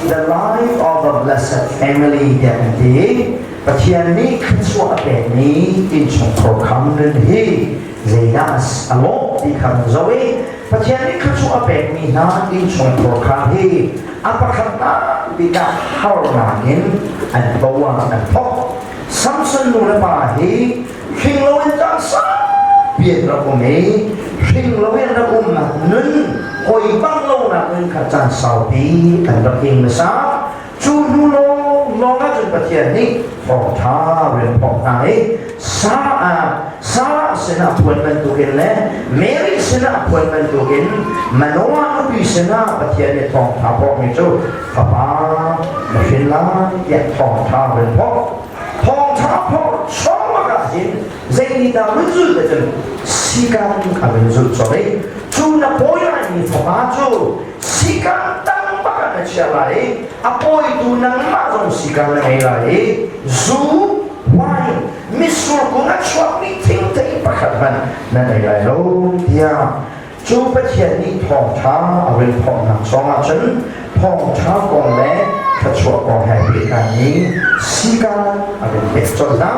The Life of a Blessed Family tiah kan ti. Pathian nih thluachuah a pekmi innchungkhar kham nun hi zeidah a lawh ti kha kan zoh i Pathian nih thluachuah a pekmi hna innchungkhar kham hi a pakhatnak bik ah harnak in an bo ah an thawk. Samson nu le pa hi hring loin caan saupi an rak um i hring loin rak umnak nun hawi bang lonak nun kha caan saupi an rak ing hmasa. Cu hnu lawng lawng ah cun Pathian nih thawngṭha rian phawk hna i Sarah sinah phuan bantukin le Mary sinah phuan bantukin Manoah nupi sinah Pathian nih thawngṭha phawkmi cu fapa na hrin lai tiah thawngṭha rian phawk. Thawngṭha phawk chawng bak ah hin zeitindah run zulh te cun sikan a run zulh colh i cu na pawi laimi fapa cu Sikan tam bak ah na chia lai i a pawitu nangmah zong sikan na ngei lai i zu, wine, mitsur kung a chuakmi thingthei pakhat hmanh na nei lai lo tiah cu Pathian nih thawngṭha a rin phawmhnak chungah cun thawngṭha kong le thluachuah kong he pehtlaimi sikan a rin pek colh hna.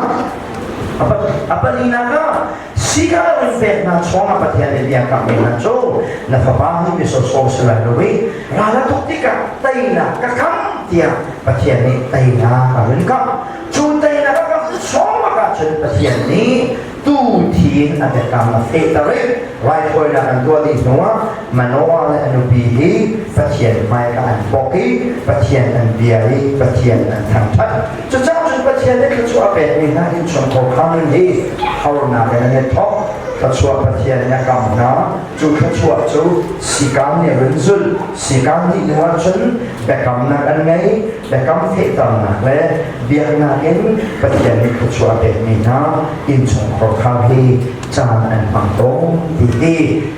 A palinak ah Sikar in pek hna chungah Pathian nih bia kammi hna cu na fapa hi mi sawsawh si lai lo i ral a tuk tikah teinak ka kam tiah Pathian nih teinak a run kamh. Cu teinak a kamh sawm ahcun Pathian nih tu thi in a biakam a fehter i raithawinak an tuah dih hnuah Manoah le a nupi hi Pathian hmaika an bawk i Pathian an bia i Pathian an thangṭhat. Cucaah cun Pathian nih thluachuah a pekmi hna innchungkhar kha nun hi harnak in an i thawk. Thluachuah Pathian nih a kam hna. Cu thluachuah cu sikam nih run zulh. Sikam nih hnu ahcun biakamnak an ngei. Biakam fehternak le biaknak in Pathian nih thluachuah a pekmi hna innchungkhar kha hi caan an hmang tawn ti hi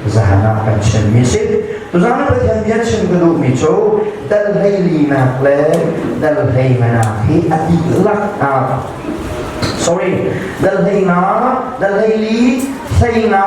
zahan ah kan chimmi si. Tuzaan ah Pathian bia chim ka duhmi cu dal hleilinak le dal hleinganak hi a dihlak ah sorry dal hleinga dal hleili hleinga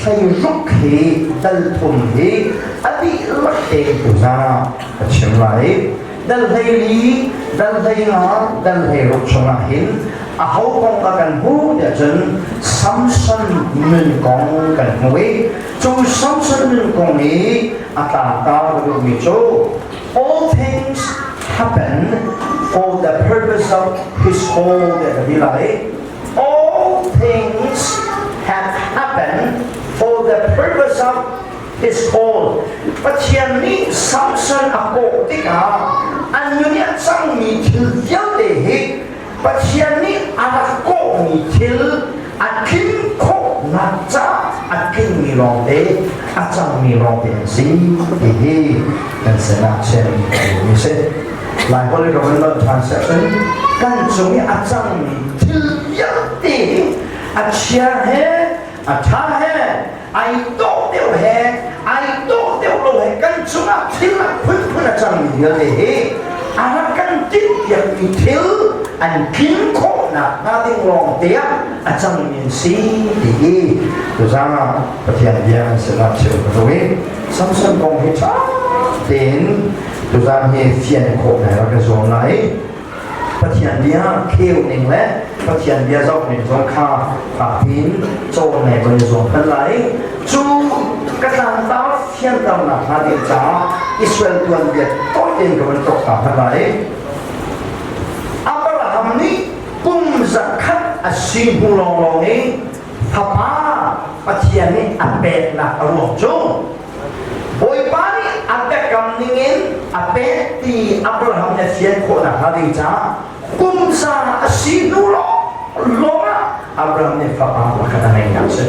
hleiruk hi dal thum hi a dihlak tein tuzaan ah ka chim lai. Dal hleili dal hleinga dal hleiruk chungah hin aho kong ka kan hmuh tiah cun Samson nun kong kan hmu i cu Samson nun kong i a tlangtar ka duhmi cu all things happen for the purpose of his call tiah ka ti lai. All things have happened for the purpose of his call. Pathian nih Samson a kawh tikah an nun i a cangmi thil vialte hi Pathian nih a rak kawhmi thil a tlin khawhnak caah a tlingmi lawngte a cangmi lawngte an si ti hi kan sinah chim mi si. Lai holh in ron lon ṭhan seh cun kan cung i a cangmi thil vialte hi a chia he a ṭha he ai dawh deuh he ai dawh deuh lo he kan cungah thil a phunphun a cangmi vialte hi a rak kan tinhpiakmi thil an tlin khawhnak hnga ding lawng te ah a cangmi an si ti hi tuzaan ah Pathian bia an sinah chim ka duh i Samson kong hi ṭha tein tuzaan hi fian khawh nai rak ka zuam lai. Pathian bia kheu ning le Pathian bia zoh ning zong kha fakpiin cawn nei kan i zuam hman lai. Cu ka tlangtar fianternak hnga ding caah Israel tuanbia tawi tein ka van tok ta hna lai. Abraham nih kum zakhat a si hnu lawnglawng i fapa Pathian nih a peknak a ruang cu Bawipa nih a biakam ningin a pek ti Abraham nih a fian khawhnak hnga ding caah kum za a si hnu lawng ah Abraham nih fapa pakhat a ngeihnak a si.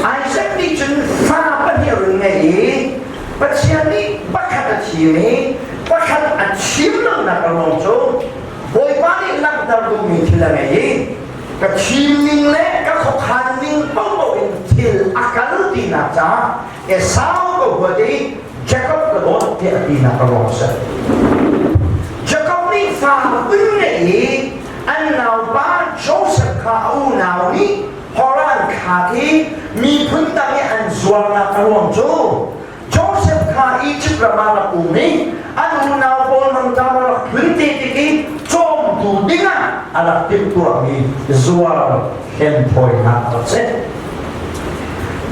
Isaac nih cun fa pahnih a run ngei i Pathian nih pakhat a thim i pakhat a thim lonak a ruang cu Bawipa nih langhter duhmi thil a ngei i ka thim ning le ka khuakhan ning paohpaoh in thil a kal tinak caah Esau ka huat i Jacob ka dawt tiah a tinak a ruang a si. Jacob nih fa vun ngeih i an naupa Joseph kha a unau nih Horan thlak i miphun dang i an zuarnak a ruang cu Joseph kha Egypt ram ah rak um i an unau a rak timhtuahmi zuar hlenthawinak a rak si.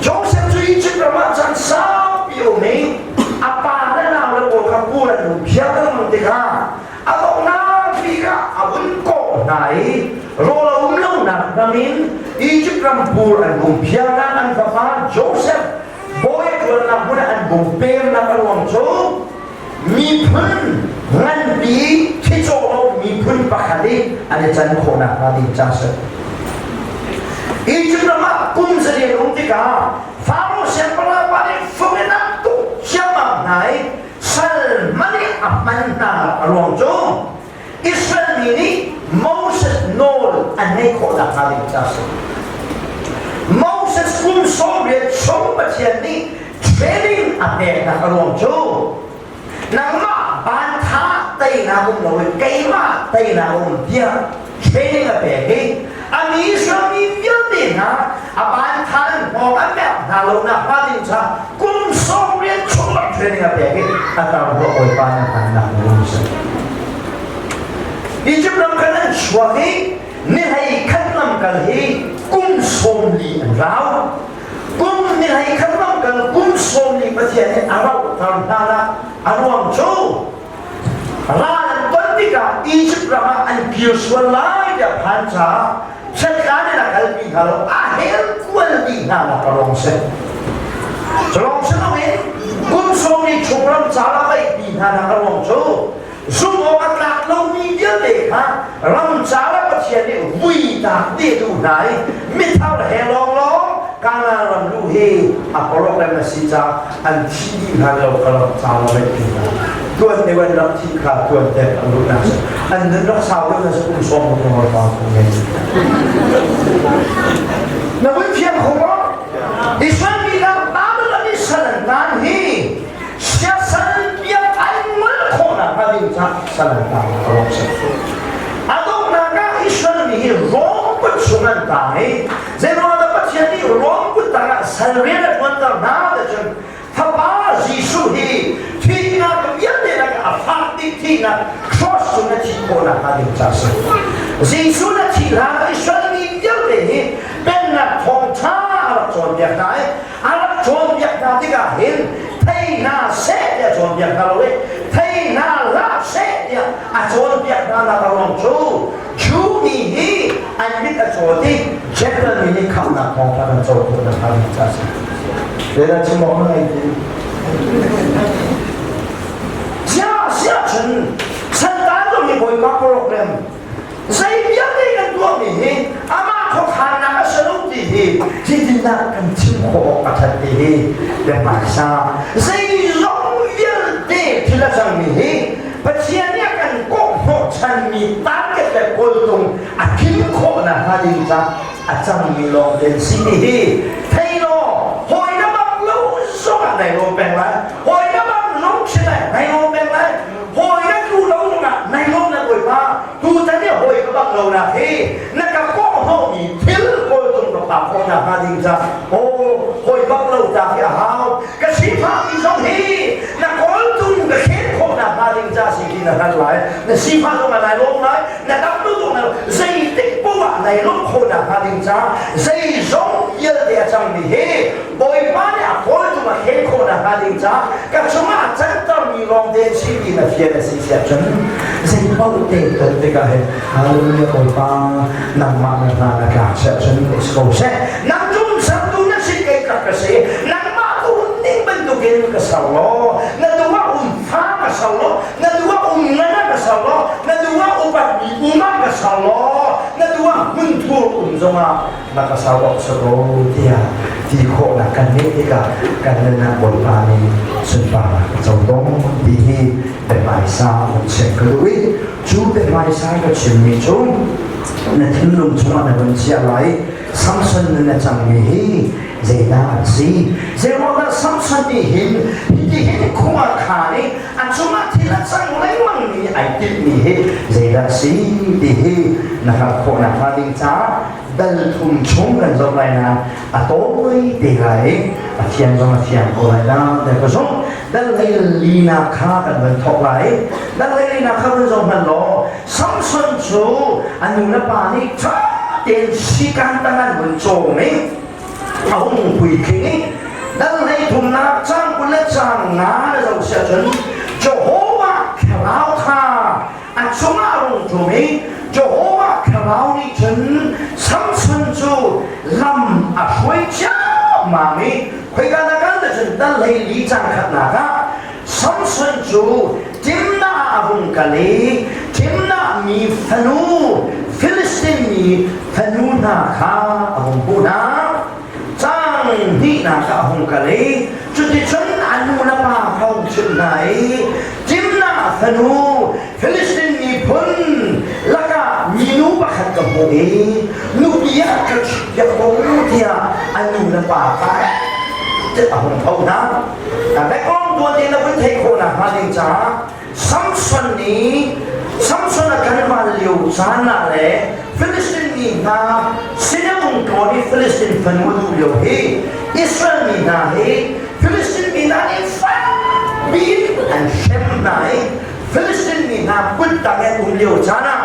Joseph cu Egypt ram ah caan saupi um i a pa le nau le pawl kha pul an hung phiar lengmang tikah a donghnak bik ah a vun kawh hna i rawl a um lonak ram in Egypt ram pur an hung phiarnak an fapa Joseph bawi a ṭuannak hmun ah an hung pemnak a ruang cu miphun nganpi thicawh lo miphun pakhat i an i can khawhnak hnga ding ca si. Egypt ram ah kum zalian um tikah Faro siangpahrang pa nih fung in a tuk ciammam hna i sal man i a hman hna a ruang cu Israel mi nih Moses nawl an ngeih khawh nakhnga ding ca si. Moses kum 80 chung Pathian nih training a peknak a ruang cu nangmah bantha teinak um loin keimah teinak um tiah training a pek i a mi Israel mi vialte hna a bantha in hngawng an merh hna lo nak hnga ding ca kum 80 chung bak training a pek i a tar hua bawipa na hmannak rum si. Egypt ram khan an chuak i ni hlei khat lam kal hi kum 40 an rau. Kum ni hlei khat lam kal kum 40 Pathian nih a rauhter hna nak a ruang cu ral an ton tikah Egypt ram ah an kir sual lai tiah phan caah Chetlan in a kalpi hna lo a hel kual dih hna nak a ruang si. Cu si loin kum 40 chung ram car a vaihpi hna nak a ruang cu zumh awk a tlak lomi vialte kha ram car ah Pathian nih vui tak te duh hna i mithar he lawnglawng Kanaan ram luh hi a program a si caah an thi dih hna lo ka ram ca la vaihpi hna. Tuan deuh an rak thi kha tuan te an luh na an nun rak sau deuh na kum sawm ruk ngol pa kum ngei. Na vui thiam kho maw? Israel mi lam Babel an i sal an tan hi siasal biak an ngol khawhnak hnga ding ca sal an tang a rawk si. A donghnak ah Israel mi hi Rom kut chung an tang i zeiruang dah Pathian nih Rom kut tangah sal rian a ṭuanter hna ti cun Fapa Jesuh hi thihnak vialte lakah a fak bik thihnak cross cung na thih khawhnak hnga ding ca si. Jesuh na thih hlan Israel mi vialte hi pennak thawngṭha a rak cawnpiak hna i a rak cawnpiak hna tikah hin thei hna seh tiah cawnpiak hna lo i thei hna hlah seh tiah a cawnpiak hna nak a ruang cu Jew mi hi an mit a cawt i Gentile mi nih khamhnak thawngṭha kan co khawh nakhnga ding ca a si. Zeidah chim awk na ngei ti? Sia sia cun santan lo hi Bawipa program zei vialte kan tuahmi hi amah khuakhannak a si lo ti hi hitindah kan chim khawh awk a ṭhat ti hi biahmaisa zeizong vialte thil a cangmi hi Pathian nih a kan kawh hnawhchanmi target le kawltung a tlin khawh nakhnga ding ca a cangmi lawng te an si ti hi thei law hawi na bang lo zong ah nai lawm peng lai hawi na bang lungthin lai nai lawm peng lai hawi na tlu lo zong ah nai lawm na bawipa tutan i hawi ka bang lo nak hi na ka kawh hnawhmi thil kawltung ka phak khawh nakhnga ding ca aw hawi bang lo ta hi a hau ka sifahmi zong hi na kawltung ka khen khawh nakhnga ding ca si ti na hngalh lai na sifah zong ah nai lawm lai na dam lo zong na zeitik poah ah nai lawmh khawh nakhnga ding ca zeizong vialte a cangmi hi Bawipa nih a kawltung a khen khawh nakhnga ding ca ka cungah a cantermi lawng te si ti na fian a si siah cun zei paoh te ton tikah hin hallelujah Bawipa nangmah na hna na tlak siah cun si ko seh nang cung sertu na si kei ka ka si nangmah tu ning bantukin ka ser law na duh ah um fa ka ser law na duh ah um ngan ah ka ser law na duh ah upatmi um ah ka ser law na duh ah hmunthur um zongah na ka sau awk si ko tiah ti khawhnak kan ngeih tikah kan nunnak Bawipa nih sunparnak a co dong ti hi biahmaisa kan chim ka duh i cu biahmaisa ka chimmi cu na thinlung chungah na vun chiah lai Samson nun a cangmi hi zeidah an si zeiruangah Samson nih hin hiti hin khung a khaan i a cungah thil a cang lengmangmi ai timhmi hi zeidah si ti hi na hngalh khawh nakhnga ding caah. Dal thum chung kan zoh lai na a tawi te lai. A thiang zong a thiang ko lai na te ka zong dal hlei linak kha kan van thawk lai. Dal hlei linak kha van zoh hmanh law Samson cu a nu le pa nih ṭha tein sikan tang an vun cawm i a hung puitling i dal hlei thumnak cang 20 le cang nga na zoh si ahcun Jehovah thlarau kha a cungah a rung ṭum i Jehovah thlarau nih cun Samson cu lam a hruai ciammam i khoika na kal te cun dal hlei li cang khatnak ah Samson cu Timnah ah a vung kal i Timnah mi fanu Filistin mi fanu hna kha a hung hmuh hna. Cang hnihnak ah a hung kal i cuticun a nu le pa kha hung chimh hna i Timnah fanu Filistin miphun lakah minu pakhat ka hmuh i nupi ah ka ṭhitpiak ko tiah a nu le pa kha a hung tho hna. Background tuan tein na vun theih khawh nakhnga ding caah Samson nih Samson a kan van lio caan ah le Filistin mi hna sinah tlawn i Filistin fanu a duh lio hi Israel mi hna hi Filistin mi hna nih fakpi an hrem hna i Filistin mi hna kut tang in um lio caan ah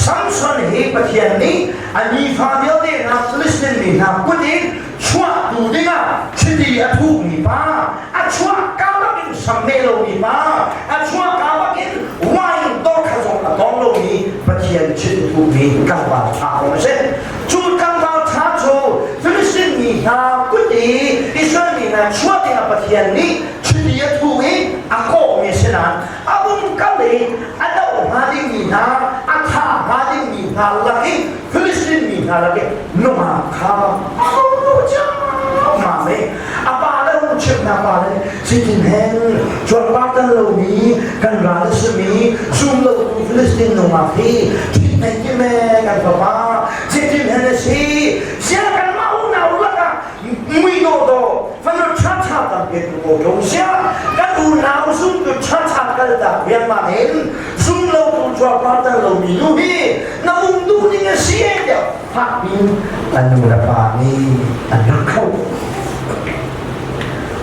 Samson hi Pathian nih a nifa vialte hna Filistin mi hna kut in chuahtu dingah chiti a thuhmi pa a chuah ka bakin samme lomi pa a chuah ka bakin wine dor kha zong a tawng lomi Pathian chiti thuhmi tlangval ṭha kong a si. Cu tlangval ṭha cu Filistin mi hna kut i Israel mi hna chuah dingah Pathian nih chiti a thuh i a kawhmi a si nain a vung kal i a doh hnga dingmi hna a thah hnga dingmi hna lak i Filistin mi hna lak i nungak kha ciammam i a pa le hung chimh hna pa le zeitin hen cuarpar tan lomi kan ral a simi zum lotu Filistin nungak hi ṭhit nei ti me kan fapa zeitin hen a si sia kanmah unau lakah mui dawhdawh fanu ṭhaṭha tampi ko ko sia kan unau zumtu ṭhaṭha kaltak riangmang in zum lotu cuarpar tan lomi nu hi na um duh ning a si e tiah fakpi an nu le pa nih an rak kho.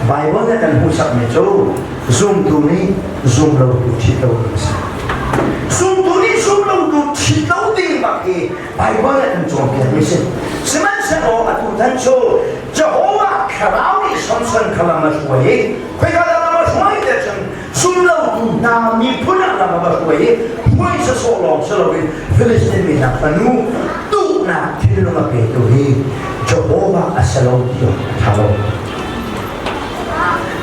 Bible nih kan hmuhsakmi cu zumtu nih zumlotu ṭhit lo ding a si. Zumtu nih zumlotu ṭhit lo ding bak hi Bible nih kan cawnpiakmi si. Sihmanhsehlaw atu tan cu Jehovah Thlarau nih Samson kha lam a hruai i khoika dah lam a hruai tiah cun zumlotu hna miphun ah lam a va hruai i hruai sawsawh lawng si loin Filistin mi hna fanu duhnak thinlung a petu hi Jehovah a si lo ti awk a ṭha lo.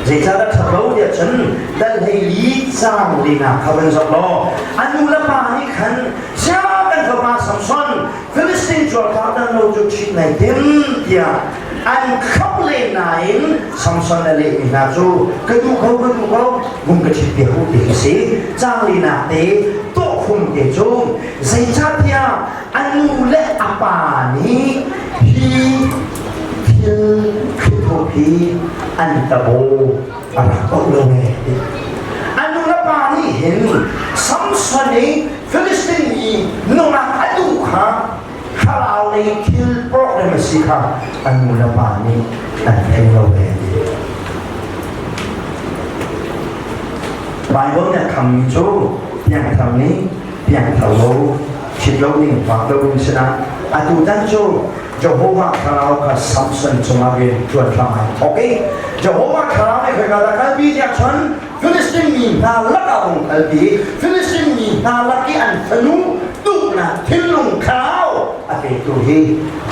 Zeicahdah ṭhat lo tiah cun dal hlei li caang linak kha van zoh law a nu le pa nih khan sia kan fapa Samson Filistin cuarpar dan lo cu ṭhit nai tim tiah an khap len nain Samson a lehmi hna cu ka duh ko ka duh ko vung ka ṭhit piak u ti khi si caang linak te tawhfung te cu zeicahtiah a nu le a pa nih hi thil thlithup hi an tabaw a rak auh lo e a nu le pa nih hin Samson i Filistin mi nungak a duh kha thlarau lei thil program a si kha a nu le pa nih an thei lo ve. Bible nih a khammi cu piangthar nih piangthar lo ṭhit lo ning fak lo in sinah atu tan cu Jehovah thlarau kha Samson cungah rian ṭuan hram ai thawk i Jehovah thlarau nih khoika dah kalpi tiah cun Filistin mi hna lakah hung kalpi Filistin mi hna lak i an fanu duhnak thinlung thlarau a petu hi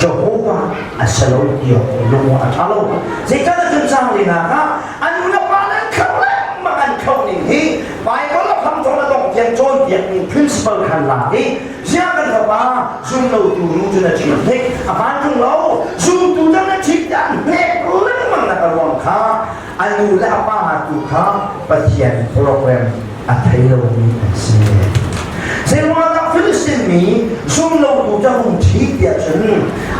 Jehovah a si lo ti awk lung a ṭha lo. Zeicahtiah cun caang linak ah an nu le pa nan khauh lengmang an khauh ning hi Bible a hram thawk a dongh tiang cawnpiak ning principle khan lak i ziah kan fapa zum lotu nu cu na ṭhit hnik a hmaan ṭung lo zumtu dang na ṭhit tiah hnek lengmang nak a ruang kha a nu le a pa tu kha Pathian program a thei lomi an si. Zeiruangah Filistin mi zumlotu cu a hung ṭhit tiah cun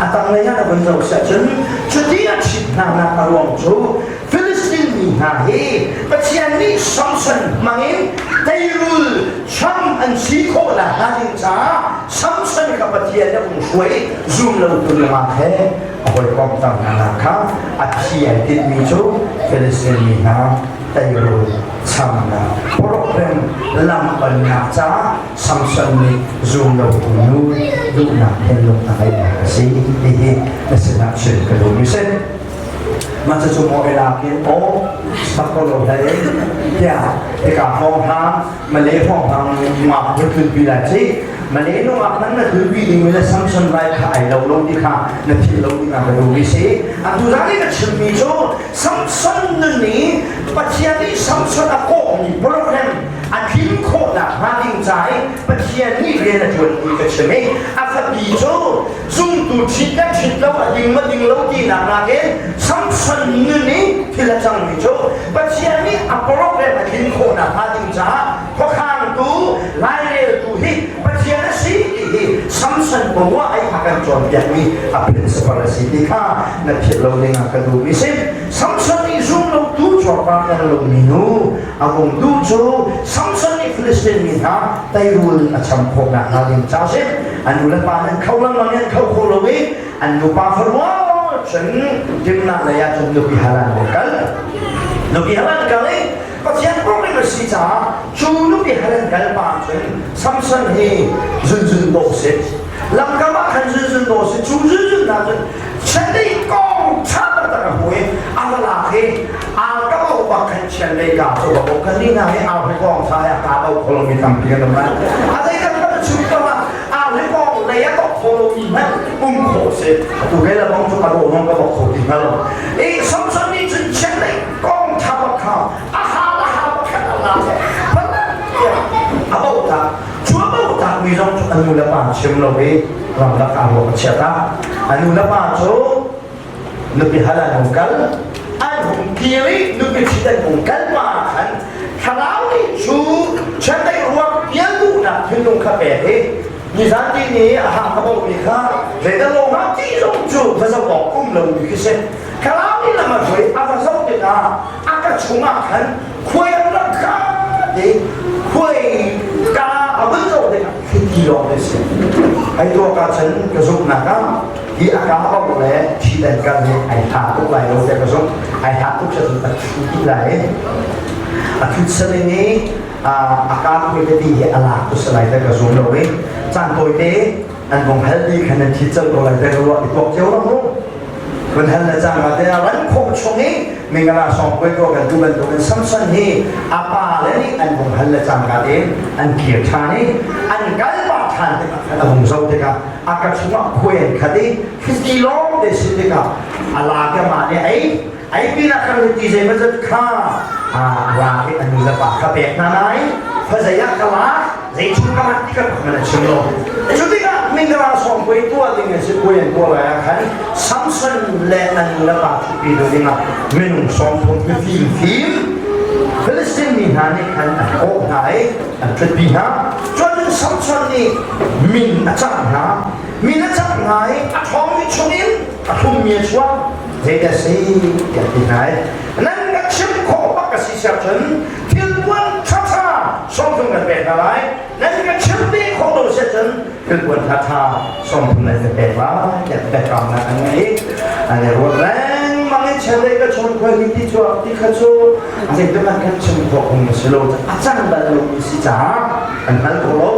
a tanglei ah na vun zoh siah cun cuti a ṭhit hnanak a ruang cu Filistin mi hna hi Pathian nih Samson hmangin teirul cham an. an si khawh nakhnga ding caah Samson kha Pathian nih a hung hruai. Zum lotu nungak he a hawikom tam hna kha a thi ai tinhmi cu Filistin mi hna teirul chamnak program lampannak caah Samson nih zum lotu nu duhnak thinlung a ngeihnak a si ti hi na sinah chim ka duhmi si. Mah cucu maw elakin aw sak ko lo hlei tiah hika hrawng hlang Malay hrawng hlang ngak hun tlunpi lai ci Malay nungak man na tlunpi ding le Samson rai kha ai lo lo ti kha na philh lo ding ah ka duhmi si. Atu zan i ka chimmi cu Samson nun i Pathian nih Samson a kawhmi program a tlin khawhnak hnga ding ca i Pathian nih rian a ṭuan ti ka chim i a fapi cu zumtu ṭhit le ṭhit lo a ding ma ding lo tinak nakin Samson nun i thil a cangmi cu Pathian nih a program a tlin khawhnak hnga ding caah khuakhangtu laireltu hi Pathian a si ti hi Samson kongah ai a kan cawnpiakmi a principle a si ti kha na philh lo ding ah ka duhmi si. Samson nih zum lotu cuarpar kan lomi nu a vung duh cu Samson nih Filistin mi hna teirul a cham khawh nakhnga ding ca si. An nu le pa nan kho lengmang i an kho kho lo i an nupa farua cun Timnah lei ah cun nupi hal an kal. Nupi hal an kal i Pathian program a si caah cu nupi hal an kal pa cun Samson hi zunzun dawh si. Lamkam ah khan zunzun dawh si. Cu zunzun hna cun chiandeih kong ṭha taktak a hmu i a va lak i ar ka bauh bak khan chiandeih ka cu va bauh kan nih hna hi ar hi kong ṭha i a ka bauh kho lomi tampi kan um lai. A zei kan kan chim ko ah ar hi kong lei a bok kho lomi hmanh um khawh si. Atu kei le bang cu ka dawh zong ka bok kho ti hnga lo. I Samson nih cun chiandeih kong ṭha bak kha a hal a hal bak khan a lak a bauh tak. Cu a bauh takmi zong cu an nu le pa chim lo i ramlak ah ruak a chiat ah a nu le pa cu nupi hal an hung kal an hung kir i nupi ṭhit an hung kal pa khan thlarau nih cu chiandeih ruak pial duhnak thinlung kha pek i nizan ti ni a hang ka bauhmi kha zeidah lo hnga ti zong cu va zoh awk um lomi khi si thlarau nih lam a hruai a va zoh tikah a ka chungah khan khuai an rak kha ti khuai ka a vun zoh tikah hiti lawng te si ai tuah ka chan ka zumhnak ah hi a ka bau le thi dan kal hi ai tha tuk lai lo te ka zumh ai tha tuk sa a thu ti lai a thut saling i a ka khuai te ti hi a lak tu salai te ka zum lo i caan tawi te an vong hal ti khan an thi cal ko lai te ka ruah i tuak cio lo mu Kun hal le cang te a ran khawh chung i mingala song koi ko kan tu bantukin Samson hi a pa le nih an vung hal le cangka tein an kir ṭhan i an kal pah ṭhan tikah khan a vung zoh tikah a ka chungah khuai an khat i hiti lawng te si tikah a la ke mah nih ei ei pinah khan hiti zeimawzat kha a la i a nu le pa kha pek hna nain khuazei ah ka lak Zeichung ka ti kan man a chim lo. Cu tikah mingala sawm puai tuah ding an si puai an tuah lai ah khan Samson le an nu le pa ṭhutpi ding dingah minung 30 mifim fim Filistin mi hna nih khan an kawh hna i an ṭhutpi hna. Cun Samson nih min a cangh hna. Min a cangh hna i a ṭhawngmi chungin a thlummi a chuak. Zeidah si tiah ti hna i nan ka chimh khawh bak a si siahcun thilpuan ṭhaṭha 30 kan pek hna lai nan ka chimh ve khawh lo si cun thilpuan ṭhaṭha 30 nan ka pek lai tiah biakamnak an ngei an i ruat lengmang i chiandeih ka chawn khuai hi ti chuak ti kha cu zeitin an kan chim khawh phung a si lo a cang bal lomi si caah an hngal kho lo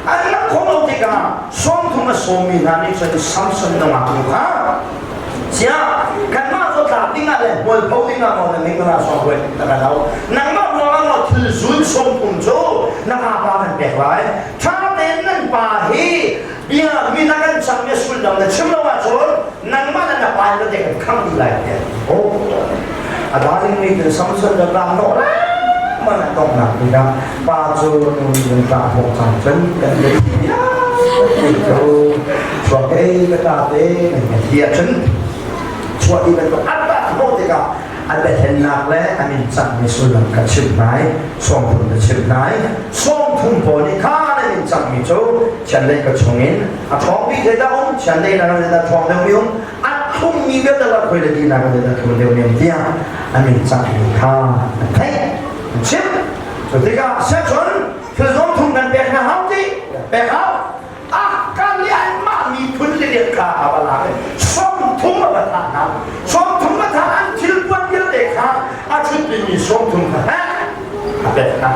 an hngalh khawh lo tikah 30 a sawmmi hna nih cun Samson nungak nu kha Siah, kanmah cu tlak dingah le hmualpho dingah maw na ning na sawm huai na kan au. Nangmah ruangah maw thil zun 30 cu na pa kan pek lai. Ṭha tein nan pa hi bia mi na kan changmi sullam na chim lo ahcun nangmah le na pa in na kan khang dih lai tiah. Oh, a darling nih cun Samson le ram nawh man a tongnak tikah pa cu nu nih ṭah hawk cang cun kan cu chuak ei ka ta te nan kan ti ahcun chuah dih bantuk an ta khawh tikah a biahlennak le a min cangmi sullam ka chimh hna i 30 na chimh hna i 30 pawl nih kha na min cangmi cu chiandeih ka chungin a ṭhawng bik zeidah um chiandeih na zeidah ṭhawng deuhmi um a thlummi vialte la khoi le ti na zeidah thlum deuhmi um tiah a min cangmi kha an theih an chimh cu tikah siahcun thil zong thum kan pek hna hau. Pek hau. A kan i anmah miphun le kha a va lak i 30 a va thah hna. 30 a thah an thil puan vialte kha a ṭhutpimi 30 kha a pek hna.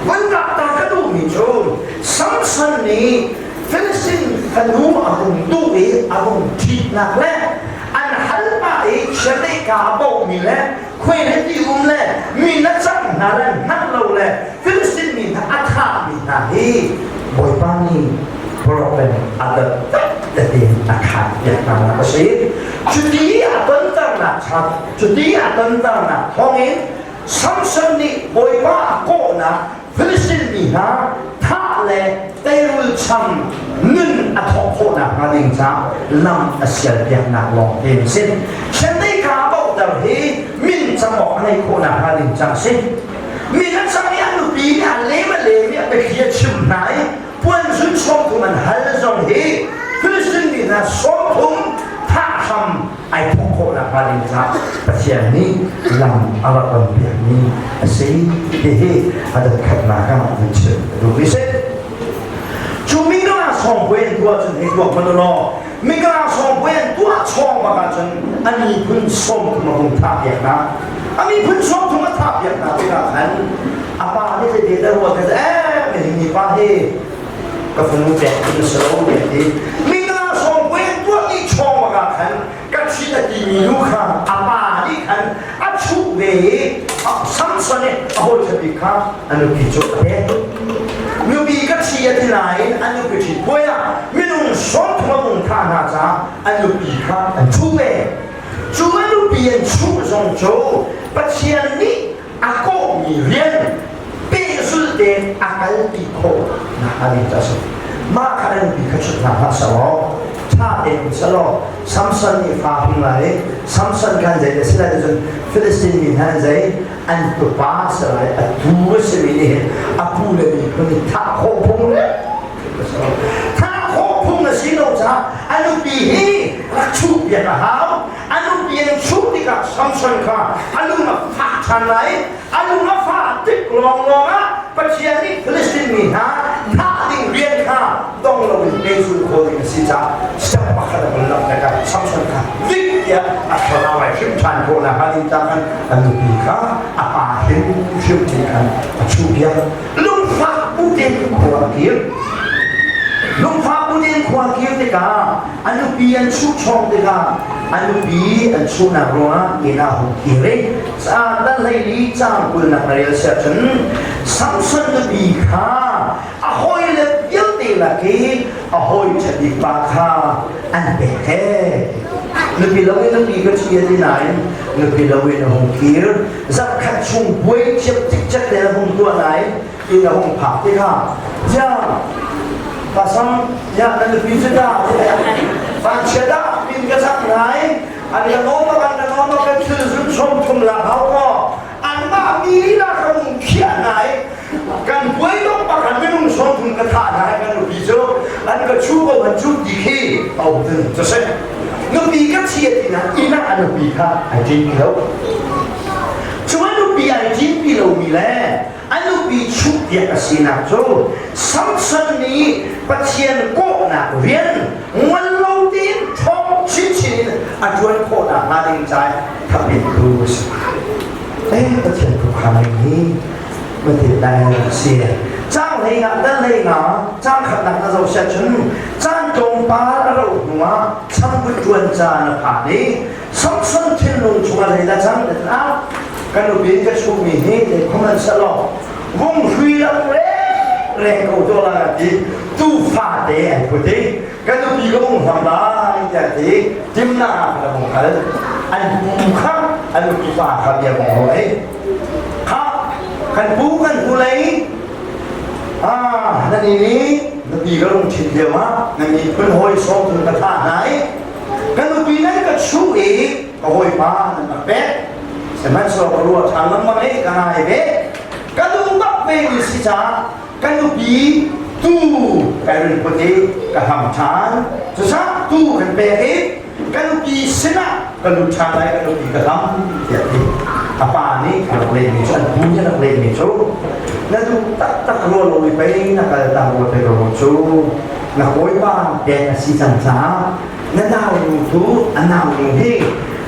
Vun ta ka duhmi cu Samson nih Filistin fanu a hung duh i a hung ṭhitnak le an hal pah i chiandeih ka a bawhmi le khuai le ti um le mi na cang hna le hngalh lo le Filistin mi hna a thahmi hna hi Bawipa nih problem a dat tete a khan piak hna nak a si. Cuti a tonternak cuti a tonternak thawngin Samson nih Bawipa a kawhnak Filistin mi hna thah le teirul cham nun a thawk khawhnak hnga ding caah lam a sial piaknak lawng te an si. Chiandeih ka a bauhter hi min cam awk a neih khawhnak hnga ding caah a si. Min a cang i a nupi nih a lem a lem i a biathli a chimh hna i puan zun 30 an hal zong hi Filistin mi hna 30 thah hram ai thawk khawh nakhnga ding caah Pathian nih lam a rak on piakmi a si hihi a dot khatnak ah vun chim ka duhmi si. Cu mingala sawngpuai an tuah cun hei tuak hmanh u law mingala sawngpuai an tuah chawng bak ahcun a miphun 30 a hung thah piak hna. A miphun 30 a thah piak hna tikah khan a pa nih zei te ruat eh mi hi pa hi ka fanu pek ding a si lo tiah ti mingla sawngpuai an tuah dih chawng bak ah khan ka ṭhit a timi nu kha a pa nih khan a chuh ve i Samson nih a hawi ṭha bik kha a nupi cu a pek. Nupi ka ṭhi a ti nain a nupi ṭhit puai ah minung 30 a vung thah hna caah a nupi kha an chuh ve. Cu a nupi an chuh zong cu Pathian nih a kawhmi rian pehzulh tein a kalpi khawh nak a ding a si. Mah kha an nupi kha chut hna hlah selaw ṭha tein um selaw Samson nih fa hring lai i Samson khan zei a si lai cun Filistin mi hna zei an tupa si lai a tu a simi nih hin a pu le miphun nih thah khawh phung le thah khawh phung a si lo caah a nupi hi rak chuh piak a hau. A nupi an chuh tikah Samson kha a lung a fak ṭhan lai. A lung a fah tik lawnglawng ah Pathian nih Filistin mi hna thah ding rian kha dong loin pehzulh khawh ding a si caah step pakhat a vun lamh tikah Samson kha vik tiah a thlarau ai hrim ṭhan khawh nakhnga ding caah khan a nupi kha a pa hrimhrim nih khan a chuhpiak. Lungfak bu tein khua a kir. Lungfak bu tein khua a kir tikah a nupi an chuh chawng tikah a nupi an chuhnak ruangah inn ah hung kir i tan 14 caang 20 nak na rel siah cun Samson nupi kha a hawile vialte lak i a hawi ṭha bik pa kha an pek he. Nupi lo in nupi ka ṭhi a ti nain nupi lo in a hung kir. Zarhkhat chung buai thiam cikcek te a hung tuah nain inn a hung phak tikah ziang pasam ya na nupi cu dah vanchia dah min ka chak ngai an ka nawm an ka nawm kan thil zun 30 la hau ko anmah mi lila ka hung khiah ngai kan buai dong bak an minung 30 ka thah hna kan nupi cu an ka chu ko an chu ti khi au tin cu se nupi ka chia ti na ina an nupi kha ai ṭin lo cu an nupi ai ṭin pi lo mi le a nupi chuhpiak a sinak cu Samson nih Pathian kawhnak rian ngol lo tein ṭhawng chinchin in a ṭuan khawhnak hnga ding caah thapettu a si. Eh, Pathian khuakhan ning hi Pathian dai a si. Caang hlei nga dal hlei nga caang khatnak na zoh siah cun caan tlawmpal a rauh hnuah changvut ṭuan caan a phan i Samson thinlung chungah zeidah cang ti ah kan nupi ka chungmi hi te khuman selaw vung hrui lam re re ko to la ti tu fa te ai put i kan nupi ka vung hlam lai tiah ti timna ah ka vung kal an pu kha an nupi pa kha bia vung ho ei kha kan pu kan pu lei ah nan ini nupi ka lung thin lio ah nan miphun hawi sawm tun ka thah hna i Ka nupi nan ka chuh i ka hawipa nan ka pek. Sihmanhsehlaw ka ruah ṭhan lengmang i ka ngai ve. Ka duh bak ve mi si caah ka nupi tu kai run put i ka hlam ṭhan. Cucaah tu kan pek i ka nupi sinah ka lut ṭhan lai ka nupi ka hlam tiah a ti. A pa nih a rak lehmi cu, an pu nih a rak lehmi cu, na duh taktak rua lo i pei na kal tak rua te ko cu, na hawipa pek a si cang caah na naunu tu a naunu hi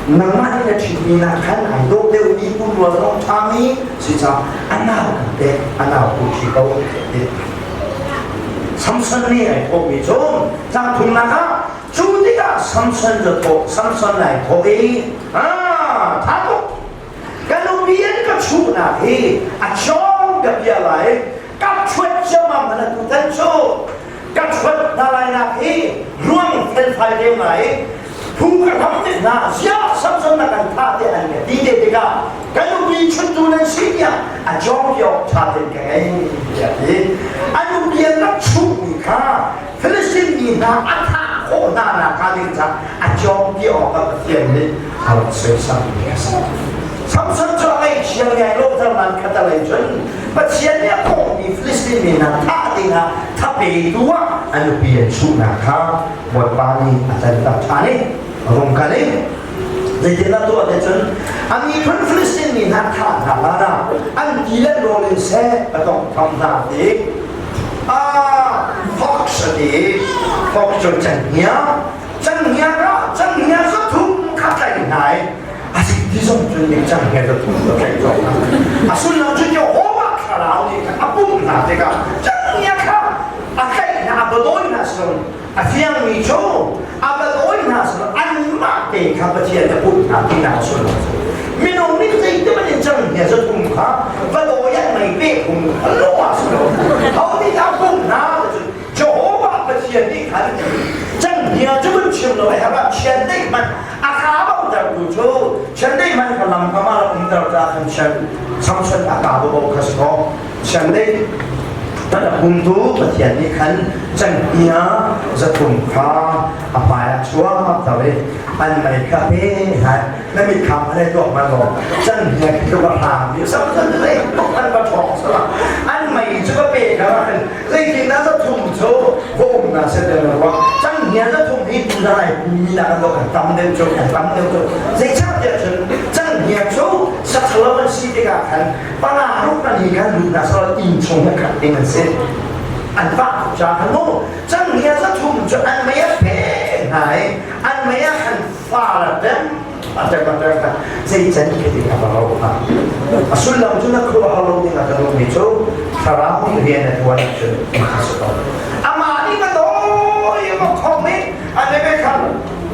nangmah nih na ṭhitmi nak khan ai dawh deuhmi pumrua zong ṭhami si caah a nau kan pek, a nau tu ṭhi ko ti. Samson nih ai thawhmi cu cang thumnak ah cu tikah Samson cu thawh Samson ai thawh i ah tha tuk ka nupi an ka chuhnak hi a chawng ka bia lai ka ṭhuat ciammam hna tutan cu ka ṭhuat hna lai nak hi ruang felfai deuh ngai phu ka hram tik hna ziah Samson na kan thah te an ka ti te tikah ka nupi chuttu nan si tiah a jong ki awk ṭha tein ka ngei tiah ti a nupi an rak chuhmi kha Philistine mi hna a thah khawh hna nak hnga ding caah a jong ti awk ah Pathian nih a rak soisammi a si. Samson cu a ngaihchia ngai lawhter nan khat a lei cun Pathian nih a kawhmi Philistine mi hna thah dingah thapetu ah a nupi an chuhnak kha Bawipa nih a canter ṭhan i rung kal i zeitindah tuah te cun a miphun Philistine mi hna thah hna hlan ah an ti le rawl in seh a tawngtham hna ti fox a ti fox cu cenghngia cenghngia ka cenghngia zathum kha tlaih hna i a si ti zong cun ning cenghngia zathum ka tlaih zong a sullam cu Jehovah thlarau nih khan a pumh hna tikah cenghngia kha a tlaih hna a badawi hna sung a fiangmi cu a badawi hna sung anmah te kha Pathian a pumh hna tinak a sullam cu minung nih zeitin in cenghngia zathum kha va dawi an mei pe phung lo ah si lo ho nih dah pumh hna cun Jehovah Pathian nih khan cenghngia cu kan chim lo herh ah chiandeih hmanh a kaa bautertu cu chiandeih hmanh kha lam kam ah rak umter ta khan chian Samson a kaa bo kha si kaw chiandeih hmanh a pumtu Pathian nih khan cenghngia zathum kha a hmai ah chuak ter i an mei kha pe hai na mit kham le tuak man law cenghngia khi ka hlang ti Samson zei an va ṭhawng sala an mei cu ka pe kha zeitin dah zathum cu va um na se te na ruah canghngia zathum hi tu na ai pumi na kan kan tam deuh cu kan tam deuh cu zeicah tiah cun canghngia cu sathalo an si tikah khan panga ruk an hi khan lut na sal inn chung na khat ding an si an vah tuk ca khan mu canghngia zathum cu an mei a pe hna i an mei ah khan fa la tem zei can khi ding a va lo hnga a sullam cu na khuaruahhar lo ding ah ka duhmi cu thlarau nih rian a ṭuan ahcun a si ko amah nih ka dawi ma khom i an le khan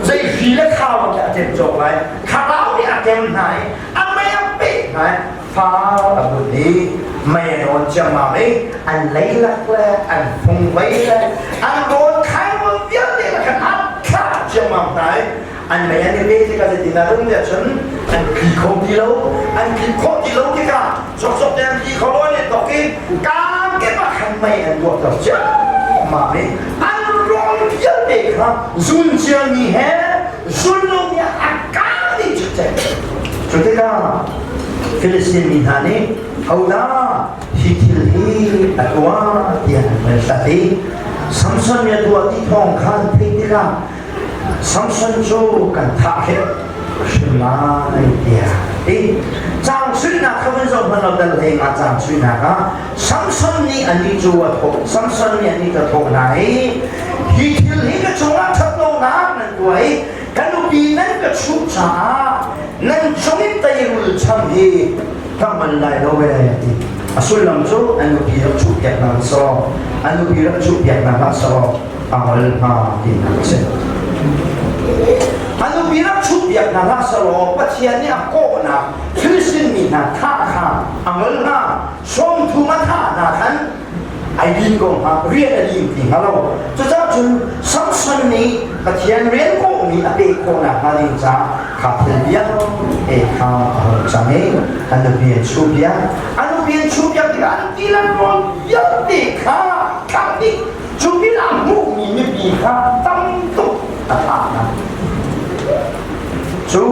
zei hri le khau a ṭem cawk lai thlarau nih a ṭem hna i a mei a peh hna i fa a but i mei a nawn ciammam i an leilak le an fungvei le an rawl khainrawl vialte le khan an thlah ciammam hna i an mei an i pe tikah zeitindah a um tiah cun an tli kho ti lo an tli khawh ti lo tikah sawksawk te an tli kho lo an i tok i kaan kip ah khan mei an tuahter ciammam i an rawl vialte kha zun ciami he zun lomi a kaan dih cikcek. Cu tikah Filistin mi hna nih hodah hi thil hi a tuah tiah an van hlat i Samson nih a tuah ti thawng kha an theih tikah Samson cu kan thah hrim lai tiah a ti. Caang suihnak kha vun zoh hmanh law dal hlei nga caang suihnak ah Samson nih anih cu a thawh Samson nih anih cu a thawh hna i hi thil hi ka cungah ṭhat lonak nan tuah i ka nupi nan ka chuh caah nan cung i teirul cham hi ka hman lai lo ee ti. A sullam cu an nupi rak chuhpiak hna sawh an nupi rak chuhpiak hna hlah sawh a ngol hnga tinak a si. A nupi rak chuhpiak hna hlah selaw Pathian nih a kawhnak Filistin mi hna thah kha a ngol hnga. 30 a thah hna khan ai din ko hnga, rian a lim ti hnga lo. Cucaah cun Samson nih Pathian rian kawhmi a pek khawhnak hnga ding caah kha thil vialte kha a hung cang i a nupi an chuhpiak. A nupi an chuhpiak tikah an ti le rawl vialte kha thah dih Cu pinah hmuhmi mipi kha tam tuk a thah hna. Cu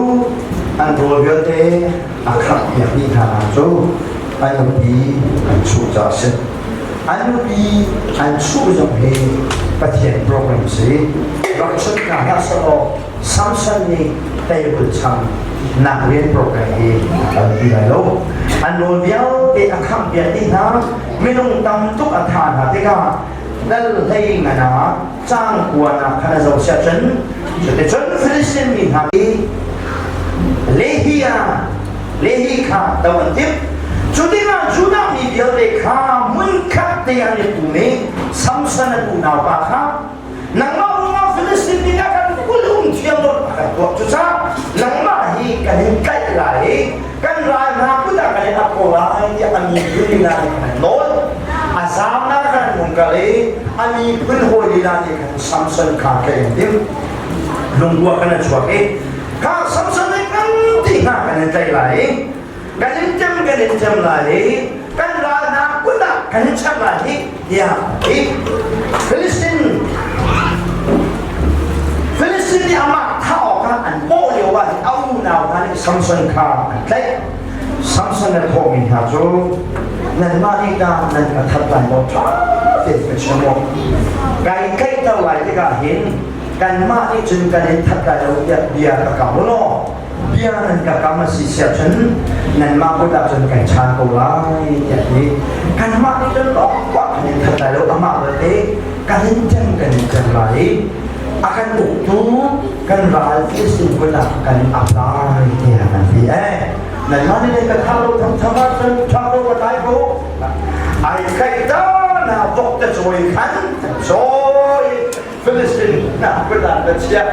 an rawl vialte a khangh piak dih hna cu an nupi an chuh caah a si. An nupi an chuh zong hi Pathian program si. Rak chut hna hlah selaw Samson nih teirul cham nak rian program hi a kalpi lai lo. An rawl vialte a khangh piak dih hna. Minung tam tuk a thah hna tikah dal hlei ngan ah cang kuan ah khan a zoh siah cun cuticun Filistin mi hna hi Lehi ah Lehi kha do an timh. Cu tikah Judah mi vialte kha hmunkhat te an i pum i Samson a unaupa kha nangmah ruangah Filistin mi nih kan kul um thiam lo a kan tuah. Cucaah nangmah hi kan in tlaih lai i kan ral hna kut ah kan in ap ko lai tiah a miphun lila nih khan an nawl. A zaamnak khan an hung kal i a miphun hawi lila nih khan Samson kha tlaih an timh. Lungkua khan a chuak i kha Samson nih kan ti hna kan in tlaih lai i kan in ṭem kan in ṭem lai i kan ral hna kut ah kan in chanh lai hi tiah a ti. Filistin Filistin nih amah thah awkah an bawh lio ah a unau hna nih Samson kha an tlaih. Samson a thawhmi hna cu nanmah nih dah nan ka that lai maw ṭha tein ka chim u. Kai tlaihter lai tikah hin kanmah nih cun kan in that lai lo tiah bia ka kam u law bia nan ka kam a si siah cun nanmah kut ah cun kai chaan ko lai tiah ti. Kanmah nih cun lawngkuah kan in that lai lo amah belte kan in ṭem kan in ṭem lai i a kan uktu kan ral Filistin kut ah kan ap lai tiah an ti eh nanmah nih ka thah lo tham tham ah cun thah lo ka tlai ko ai kai ta na vok te cawi khan cawi Filistin hna kut ah ka chiah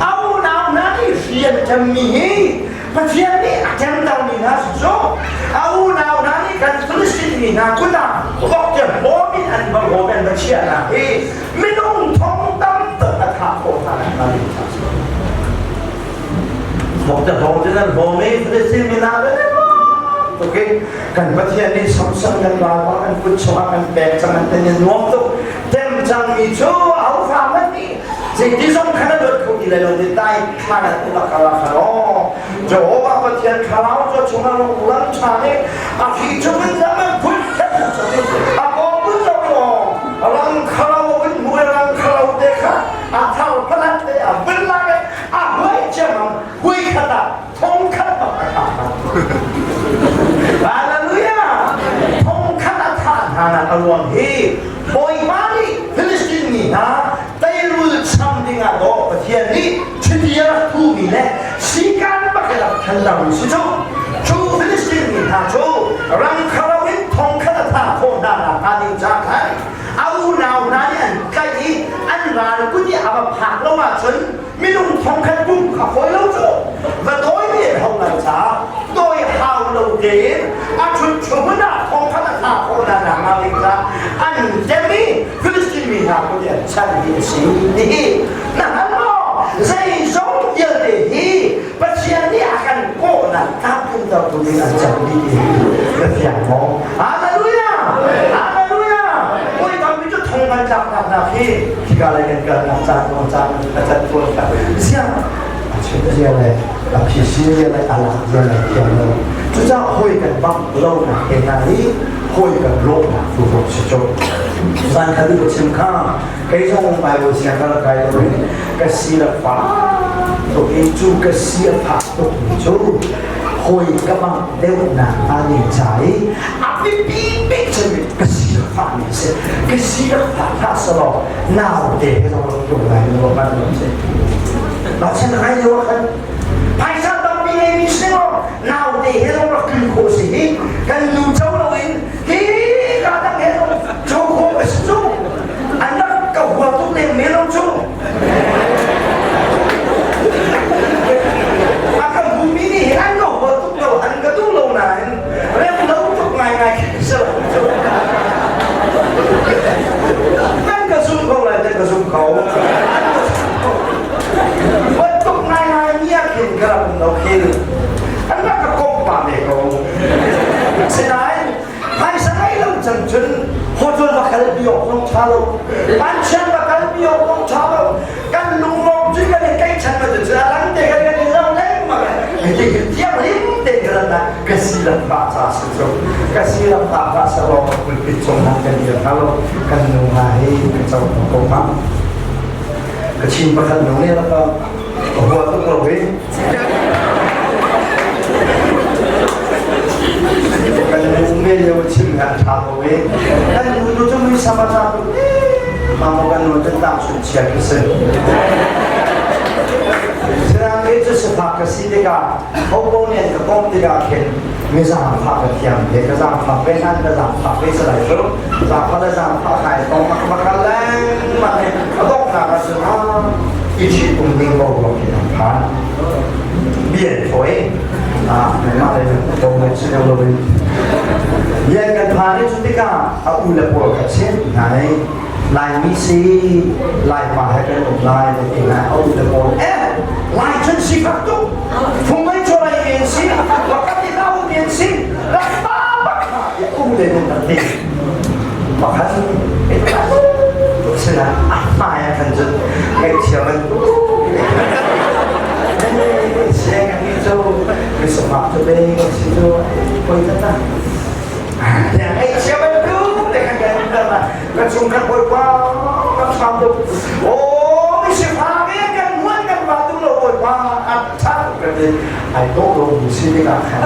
a unau hna nih hri an ṭemmi hi Pathian nih a ṭemtermi hna si cu a unau hna nih kan Filistin mi hna kut ah vok te hlawm in an va hlawm an va chiahnak hi minung thong tam tuk a thah khawh hna nak hnga ding ca si. Vok te hlawm cu nan hlawm i Filistin mi hna tuk i kan Pathian nih samsam kan ralpa kan kut chungah kan pek cang an ten nuam tuk tem cangmi cu au fa hmanh nih zeiti zong khan a luat kho ti lai lo ti tai thlan an um a kal ah khan aw Jehovah Pathian thlarau cu chungah lam ṭha nih a hri chungin lam an phun a paw phun lo maw rang khalo in hmu rang khalo te kha a thar phalat te a vun lak a huai chiamang hui khat ah thong khat bak a thah hna Hallelujah thong khat a thah hna nak a ruang hi Bawipa nih Filistin mi hna teirul cham dingah dawh Pathian nih chiti a rak thuhmi le sikan bak i rak thantermi si cu cu Filistin mi hna cu rang kharo in thong khat a thah khawh hna nakhnga ding ca khan a unau hna nih an tlaih i an ral kut i a va phak lo ahcun minung thong khat pum kha fawi lo cu va dawi mi an hau lai caah dawi hau lo tein a ṭhut hmun ah thong khat a thah khawh hna nakhnga ding caah an tem i Filistin mi hna kut i an chan hi a si ti na hngal maw zeizong vialte hi Pathian nih a kan kawhnak tlamtlintertu ding an cang dih ti na fiang maw Hallelujah Hallelujah Bawi tampi cu thong kan tlak nak hi khika lei kan kalnak caan nawn caan a cat tawn ka ziang a chim zia le a phisi zia le a lak zia le thiam lo cucaah hawi kan bang lo nak te hna hi hawi kan lawhnak tu zong si cu zan khat ka chim kha kei zong Bible siang ka rak kai lo in ka si rak fa tuk i cu ka si a phak tuk mi cu hawi ka bang deuhnak hnga ding ca i a biapi bik cun ka si rak fah mi si ka si rak fah hlah selaw naute he zong rak tlung lai lo kan lo si Bachan kai lio ah khan phaisa tampi ngei mi si maw naute he zong rak tlun khawh si hi kan nu co lo in hi ka dang he zong co khawh a si cu an rak ka hua tuk leng men lo cu a ka hmumi nih hin an ka hua tuk lo an ka duh lo nain rem lo tuk ngaingai khi si lo cu nan ka zum ko lai te ka zum ko Bantuk ngaingai mi ah khin ka rak um lo khin an rak ka komh pa ve ko. Sinain phaisa ngei lo cang cun hotel va kal pi awk zong ṭha lo, vanchian va kal pi awk zong ṭha lo, kan lunglawm cu kan i tlaihchan ma cu a lang te kan kan i lo lengmang. Hiti thianghlim te kan na ka si lam pa ca si cu ka si lam pa pa sa lawng pulpit cung ah kan dir hna lo kan nu hna hi ka co ko ma ka chin pakhat nu ne la ka hua tuk lo hi kan nu me lio chim ha tha ko i kan nu nu cu mui sama ta tu mamo kan nu cu tang sun chia ki si Sirang ke cu sifak ka si tikah hopo nih an ka komh tikah khin mi zaangfah ka thiam ve ka zaangfah ve nan ka zaangfah ve salai cu zaangfah le zaangfah kai tong mak mak lengmang i a donghnak ah cun i ṭhit um ding boruak hi an phan bian fawi ah mah le to mai si lo in bian kan phan i cu tikah a u le pawl kha chim hna i Laimi si Laipa he kan um lai na ti hna a u le pawl eh Lai cun sifak tuk fungmei chawlai men si wakati na u men si rakpa bak ya u le nung kan ti pakhat sina a hmai ah khan cun ngaihchia man siang kan cu misafak cu be si cu koi ta ngaihchia bantuk te khan kan kan chung kan bawipa kan hram tuk aw misifak e kan muan kan pa tung lo bawipa a tha kan ti ai dawh lo mi si tikah khan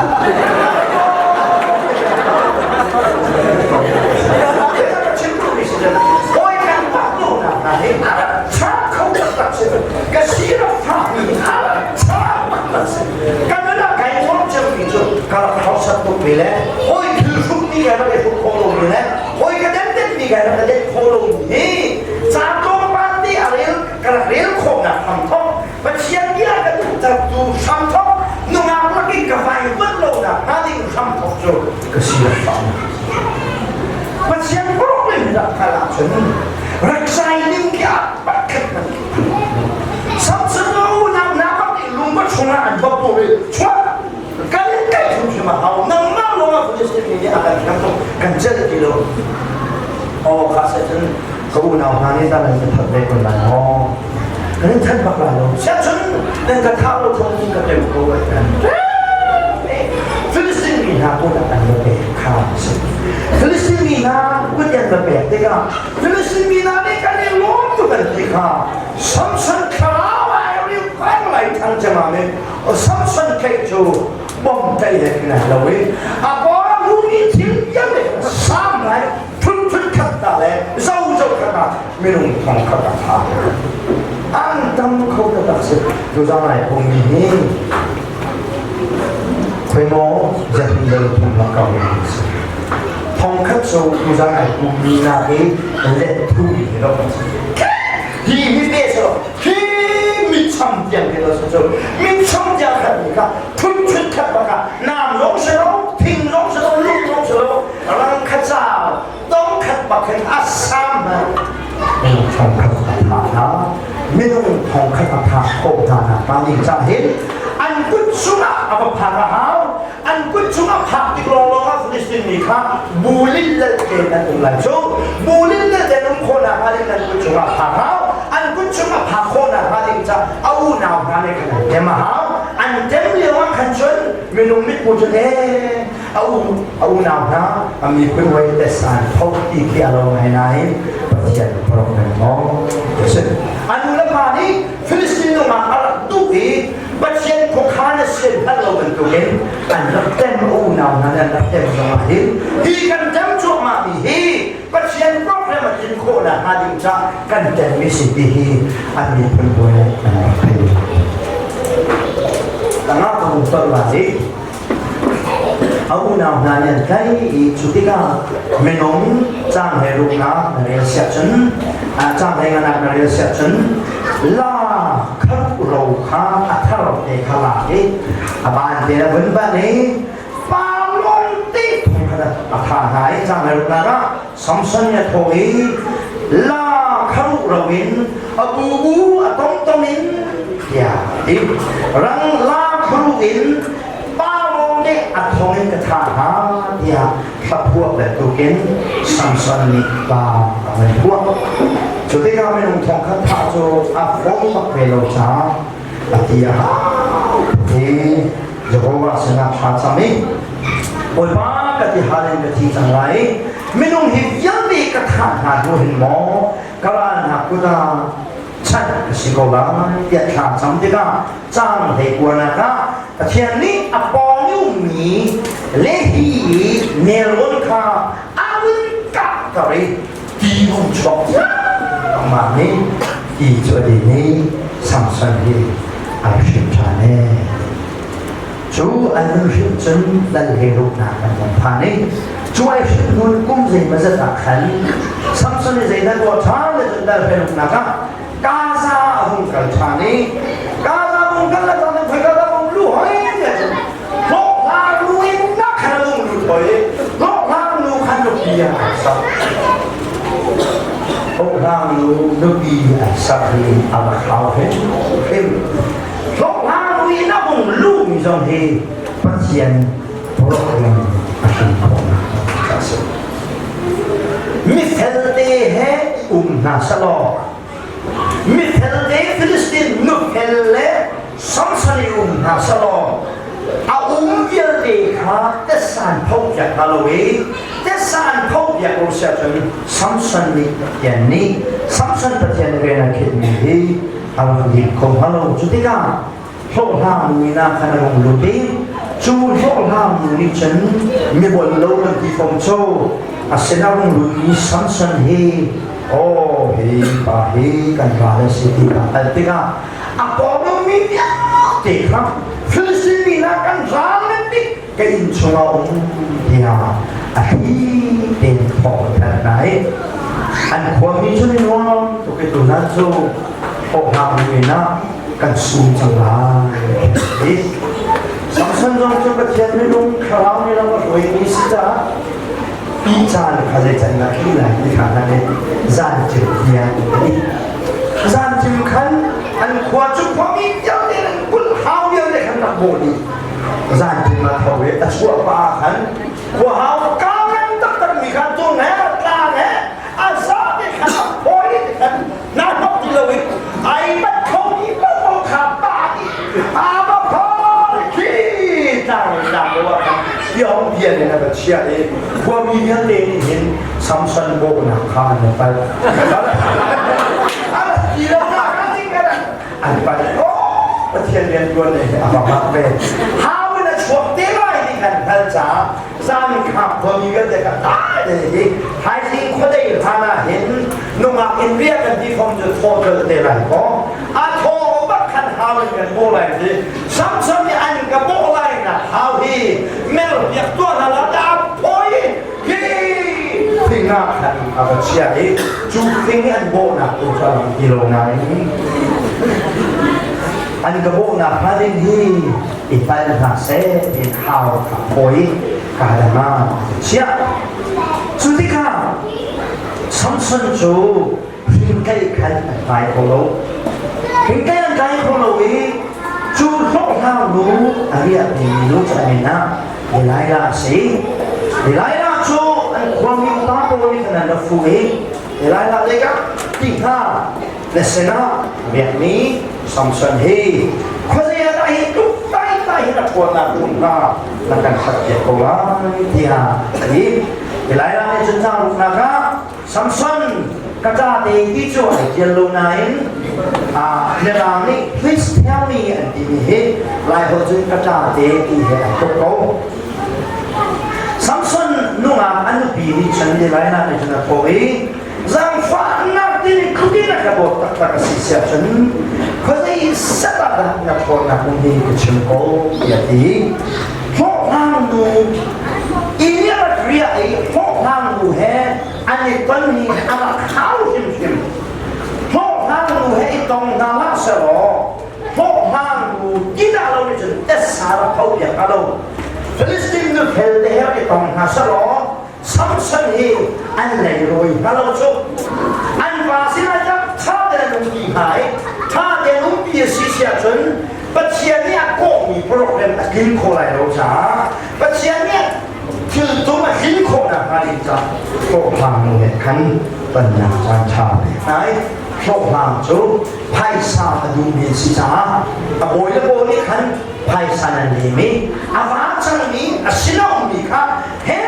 Hawi kan pak lo nak hna hi a rak tha kho taktak si ka si rak tha mi a rak tha taktak si kan ah kai ngol cem mi cu ka rak harsat tuk mi le hawi thil hruk mi ka rak i hruk kho lo mi le hawi ka den den mi ka rak den kho lo mi hi ca tlawmpal te a rel ka rak rel khawhnak hram thok Pathian bia ka duhtertu hram thok nungak lakin ka vai vun lo nak hnga ding hram thok cu ka si rak fah Pathian problem rak kal ahcun rak zai ning khi a pakhat man Samson lo nak na bak i lung chungah an bak ko i chuak kan kai hrimhrim a hau nangmah lawng ah Philistine mi nih a kan thiam tuk kan celh ti lo aw kha se cun ka unau hna nih ta nan ka that ve kun lai maw kan in that bak lai lo siahcun nan ka thah lo thong in ka teu ko ai kan Philistine mi hna kut ah an va pek kha si Philistine mi hna kut an va pek tikah Philistine mi hna nih kan i lawm tuk an ti kha Samson thlarau ai riu peng lai thang cema nih Samson tlaih cu bom tlaih he khin lo i a paw mi thil vialte sam lai phun phun khat ta le zo zo khat ah minung thong khat a tha an tam kho taktak si tuzan ai pung mi hi khoi maw zahin le thum la ka mi si thong khat cu tuzan ai pung mi na hi let thu mi lo hi hi te so hi mitcham tiang ke lo cu mitcham tiang khat ni kha phun phun khat baka nam zong si lo thing zong si lo lung zong si lo rang kha chao tong khat bak hin a sam minung thong khat a tha hna minung thong khat a tha kho hna na pa ning cha hin an kut chungah a va phak a hau an kut chungah phak tik lawnglawng ah Philistine mi kha bulin lel tein an um lai cu bulin lel tein um khawhnak hnga ding an kut chungah phak hau an kut chungah phak khawhnak hnga ding ca a unau hna nih khan an tem a hau an tem lio ah khan cun minung mithmu cun ee a u a unau hna a miphun wei te san tho ti khi a lo ngai nain Pathian program maw si an nu le pa nih Philistine nungak a rak duh i Pathian khuakhan a sian hngal lo bantukin an rak tem unau hna an rak tem zong ah hin hi kan tem cuahmah mi hi Pathian program a tlin khawh nak hnga ding ca kan tem mi si ti hi an miphun bawi an rak thei tangah ka hung ton la i a unau hna nih an tlaih i cu tikah minung cang he ruknak na rel siah cun cang he nganak na rel siah cun la khat ro kha a thar te kha lak i a ban te na vun ban i pa lawng te thong kha a tha hna i cang he ruknak ah Samson nih a thawh i la kharu ro in a bu bu a tong tong in tiah a ti rang la kharu in pa lawng nih a thong in ka thah hna tiah hlaphuah bantukin Samson nih pa a van phuah cu tikah minung thong khat thah cu a fawi bak ve lo caah a ti a hau. Jehovah sinah thla cam i Bawipa ka ti hal in ka thi cang lai. Minung hi vialte ka thah hna hnu hin maw ka ral hna kut ah chanh ka si ko lai tiah thla cam tikah cang hlei kuanak ah Pathian nih a pawng i ummi Lehi i nelrawn kha a vun kahter i ti hung chuak ciammam nih ti cu a din i Samson hi a hrim ṭhan ee. Cu an nun hrim cun lal he ruhnak an hung phan i cu ai hrim hnu kum zeimawzat ah khan Samson nih zeidah tuah ṭhan le cun dal he ruknak ah Gaza a hung kal ṭhan i Gaza hung kal le cang khoi Gaza hung lu hoi tiah cun hlawhhlang lu in na khan a hung lut hoi i hlawhhlang nu khan nupi ah an sak. Hlawhhlang nu nupi an sak hi a va hau hrim hrim. Hlawhhlang nu in a hung luhmi zong hi Pathian program a hrim khawhnak a si. Mifel te he um hna selaw mifel te Filistin nufel le Samson i um hna selaw a um vialte kha tesan pho piak hna lo i tesan pho piak lo sia cun Samson nih Pathian nih Samson Pathian rian a khinhmi hi a rak lim kho hnga lo. Cu tikah hlawhhlang mi hna khan a rung lut i cu hlawhhlang nu nih cun mibol lo kan ti fom cu a sinah rung lutmi Samson hi aw hi pa hi kan ral a si ti kha hngalh tikah a pawng mi vialte kha Filistin mi hna kan ral nan dik ka inn chungah um tiah a thli tein thawng an thanh hna i an khuami cu ni nuam tuk i tuzan cu hlawhhlang min ah kan sum cang lai. Samson zong cu Pathian minung thlarau nih lam a hruaimi si caah pi caan kha zei can dah khi lai ti kha hna nih zan cim tiang an zan cim khan an khua cu khuami vialte an kulh hau vialte khan rak bawh dih. Zan cim ah tho i a chuah pa khan khua hau kamen taktak mi khan tung he tlang he a za te khan a phawi te khan na hnok ti lo in ai bat kho mi paoh kha pa ti a ba phar khi tlang in tlang lo ah khan tiong bia in a va chia i khuami vialte nih hin Samson bawhnak kha an pal an ti lo an pal Pathian rian tuan ne a va mak ve hau in a chuak te lai ti kan hngal caah zan kha khuami vialte kha dai te hi thaizing khuadei hlan ah hin nungak in riak kan ti fom cu thaw ṭol te lai ko a thaw bak khan hau in kan bawh lai ti Samson nih an ka bawh lai na hau hi mer piak tuah hna la ta phoi hi thing ah khan a va chia i cu thing i an bawhnak tu cu a lang ti lo nain an ka bawhnak hnga ding hi i pal hna seh tiin hau kha phawi ka dang ah chiah. Cu tikah Samson cu hringkaih khan an kai kho lo. Hringkaih an kai kho lo i cu hlawhhlang nu a riahmi nu cu a min ah Delilah a si. Delilah cu an khuami upa pawl nih khan an rak fuh i Delilah lei ah ti hna na sinah biakmi Samson hi khuazei ah dah hi tluk tai tai hin a ṭhawnnak um hnga na kan hlatpiak ko lai tiah a ti. Delilah nih cun tlanguknak ah Samson ka ṭa te ti cu ai ṭial lo nain Mirang nih please tell me an timi hi Laiholh cun ka ṭa te ti he ai tluk ko. Samson nungak a nupi nih cun Delilah nih cun a thawh i Zaangfahnak timi tlukin a ka dawt taktak a si siah cun khuazei set ah dah na ṭhawnnak um hi ka chim ko tiah a ti. Hlawhhlang nu inn a rak riah i hlawhhlang nu he an i ton hi a rak hau hrimhrim. Hlawhhlang nu he i tong hna hlah selaw hlawhhlang nu ti dah lo nih cun tessa rak tho piak hnga lo. Filistin nu fel te he rak i tong hna selaw Samson hi an leirawi hnga lo cu. An pa sinah cun ṭha tein an umpi hnga i ṭha tein umpi a si si ahcun Pathian nih a kawhmi program a tlin khawh lai lo caah Pathian nih thil tum a tlin khawh nakhnga ding caah hlawhhlang nu he khan tonnak caan ṭha pek hna i. Hlawhhlang cu phaisa a duhmi an si caah a bawi le bawi nih khan phaisa nan lem i a va cangmi a si lomi kha he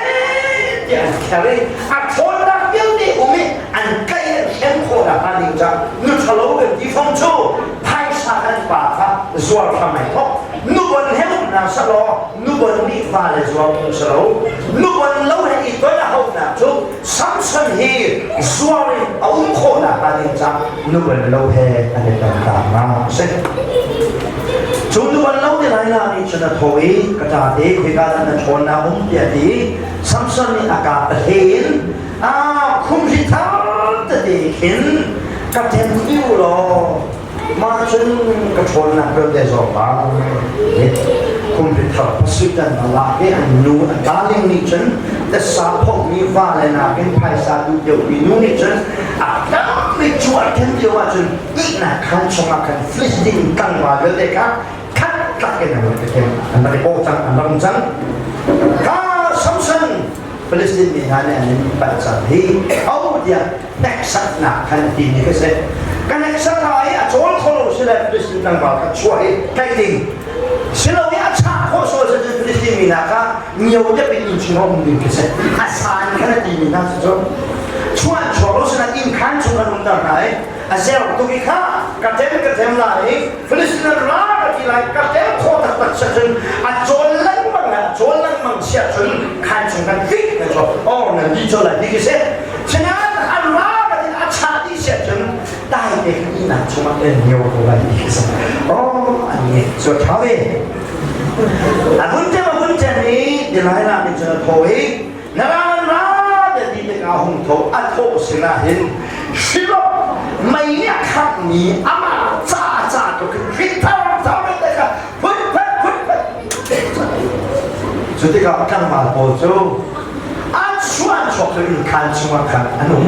tiah an kher i a ṭhawnnak vialte um i an tlaih an hrem khawh nakhnga ding caah nu ṭhalo kan ti fong cu phaisa kan pa kha zuar hram ai thawk. Nubon he um hna selaw nubon nih va le zuar phung si lo. Nubon lo he i ton a hauhnak cu Samson hi zuar in a um khawh nakhnga ding caah nubon lo he an i ton ta hnga a si. Cu nubon lo ti lai la nih cun a tho i ka ṭa te khoika dah na ṭhawnnak um tiah a ti. Samson nih a ka a hle in a khumhri thar tete khin ka ṭhen u law Mah cun ka ṭhawnnak vialte zawng lai. Khumpi thar pasuk an lak i an nu a darling nih cun tasa phawkmi va le nakin phaisa duh deuhmi nu nih cun a tammi cu a ṭhen lio ahcun ihnak khaan chungah khan Filistin tlangval vialte kha khat tlak in an rak i ṭhen an rak i bawh cang an rak um cang. Ka Samson Filistin mi hna nih an in panh cang hi ho tiah hneksaknak khan a timi ka si. Ka hneksak lai i a cawl kho lo si le Filistin tlangval kha chuah i tlaih ding. Silo i a chah khawh sual si cun Filistin mi hna kha mio dep in innchung ah um ding khi si. A san khan a timi hna cu cu chuah chuak lo sinah inn khan chung kan umter hna i a zer tuk i kha ka tem ka tem lai i Filistin an ra ka ti lai ka tem khawh taktak si cun a cawl lengmang a cawl lengmang sia cun khan chung kan fik na chuak oh nan di cawl lai ti khi si Sinain an ra in a chah dih siah cun dai te khan ihnak chungah nan nio ko lai ti khi si. Oh, an nge cu a ṭha ve. A vun tem a vun tem i Delilah nih cun a tho i na ra nan ra te ti tikah a hung tho a thawh sinah hin hrilok mei nih a khanghmi amah ca a ca tluk in hri thar thar te kha phut phet phut phet cu tikah tlangval pawl cu an suan chuak cu innkhan chungah khan an um.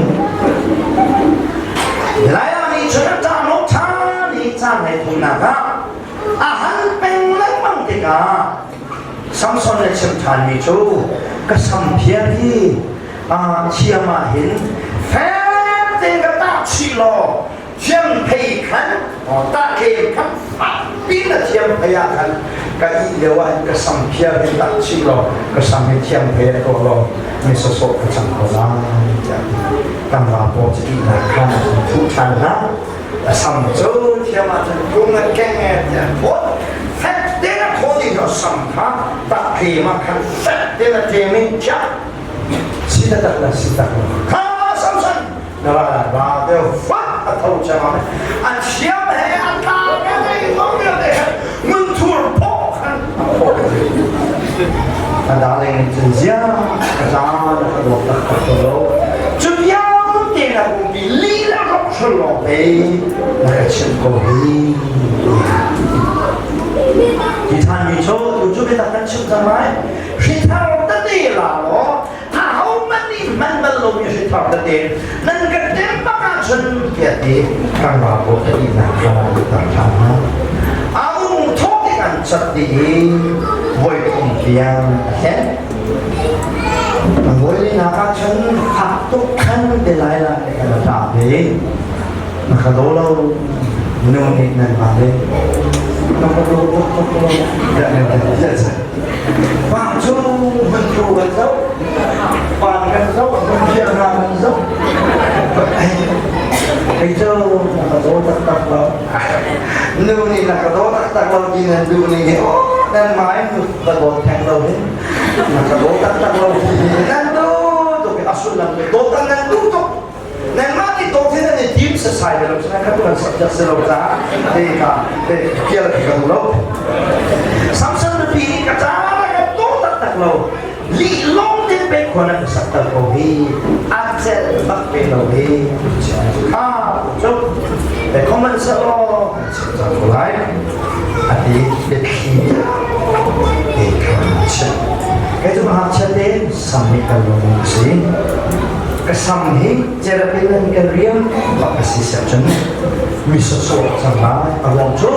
Delilah nih cun a ṭah ṭhan i caan hei thumnak ah a hal peng lengmang tikah Samson nih chim ṭhanmi cu ka sam phiar hi thiam ah hin fek tein ka tah chih law thiam phei khan tah tlem khan fakpi na thiam phei ah khan ka ih lio ah hin ka sam phiar hin tak chih law ka sam hi thiam phei a tuah law mi sawsawh ka cang ko lai tiah tangva paw cu ihnak khan thu ṭhan hna a sam cu thiam ah cun kung a keng e tiah phawt fek te na khaw ding ka sam kha tak tlem ah khan fek te na tlem in chiah si tak la si tak la kha samson Na ra ra te fat a tho chang a thiam he a tla ke nei ngong vialte khan ngunthur phawh khan a phawh a darling cun zia ka za na ka dawt tak tak ko lo cu vialte na pumpi lila rok hrul lawng te na ka chimh ko hi hi than mi cho tu cu biatak kan chim cang lai hrithar tete la law ahohmanh nih hman bal lomi hrithar tete nan kan tem bak ahcun tiah ti tlangval pawl ka ihnak kha tar ṭhan hna. A ung thawk in an cat dih i voi thum tiang a hlen. Voi linak ahcun fak tuk khan te lai la ne kan ṭah ve. Na ka daw lo nu nih nan ma le na ka daw tuk tuk lo tiah nan kan ti. Pa cu hmun thu kan zoh, pan kan zoh, hmun hna kan zoh. Hei cu na ka daw taktak lo. Nu nih na ka daw taktak lo ti nan duh ning hi oh nan mai nu ka dawt theng lo hin. Na ka daw taktak lo ti nan duh tuk a sullam dawt nan duh tuk. Nangmah nih dawt hin an i tim sasai ve lo sinain kha tu an subject si lo caah te ka te kial khi ka duh lo. Samson nupi nih ka caah ka dawt taktak lo. Lih lawng te pe khua na ka sak tal ko hi. A celh bak ve lo hi. Kha cu te comment se law chim cang ko lai. A ti biathli te kha chim. Kei cu ngakchia te sam nih kan lo si. Ka sam hi cerapin an kan riam bak a si siah cun mi sawsawh cang lai. A ruang cu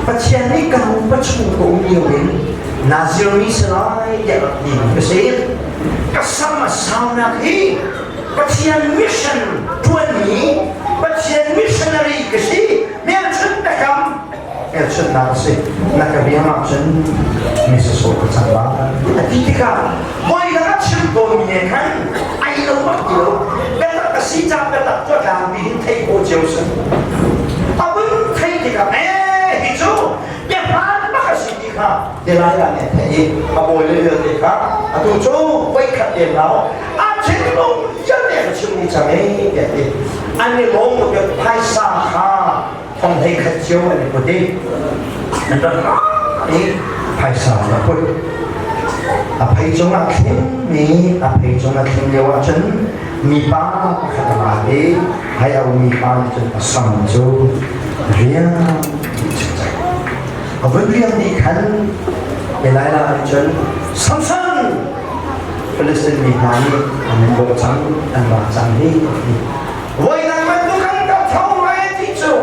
Pathian nih ka nupa chung ka um lio in Nazir mi si lai tiah rak ti ka si. Ka sam a saunak hi Pathian mission ṭuanmi Pathian mission hmelchunhnak a si. Na ka riam ahcun mi sawsawh ka cang lai. A ti tikah voidang a chim tawnmi he khan ai lo bak ti lo. Biatak a si caah biatak cu a tlangpi in theih khawh cio si. A vun theih tikah ee hi cu biahmaan bak a si ti kha Delilah nih a theih i a bawile vialte kha atu cu voikhat lem lau a thinlung vialte ka chimmi cang ee tiah ti. An i lawm tuk i phaisa kha thong hlei khat cio an i put i an rak i phaisa an put. A phei cungah thlimmi a phei cungah thlim lio ahcun mipa pakhat a ra i hai a ummi pa nih cun a sam cu riang a vun riang nih khan Delilah nih cun Samson Philistine mi hna nih an in bawh cang an ra cang hi voidang bantuk an ka tho lai ti cu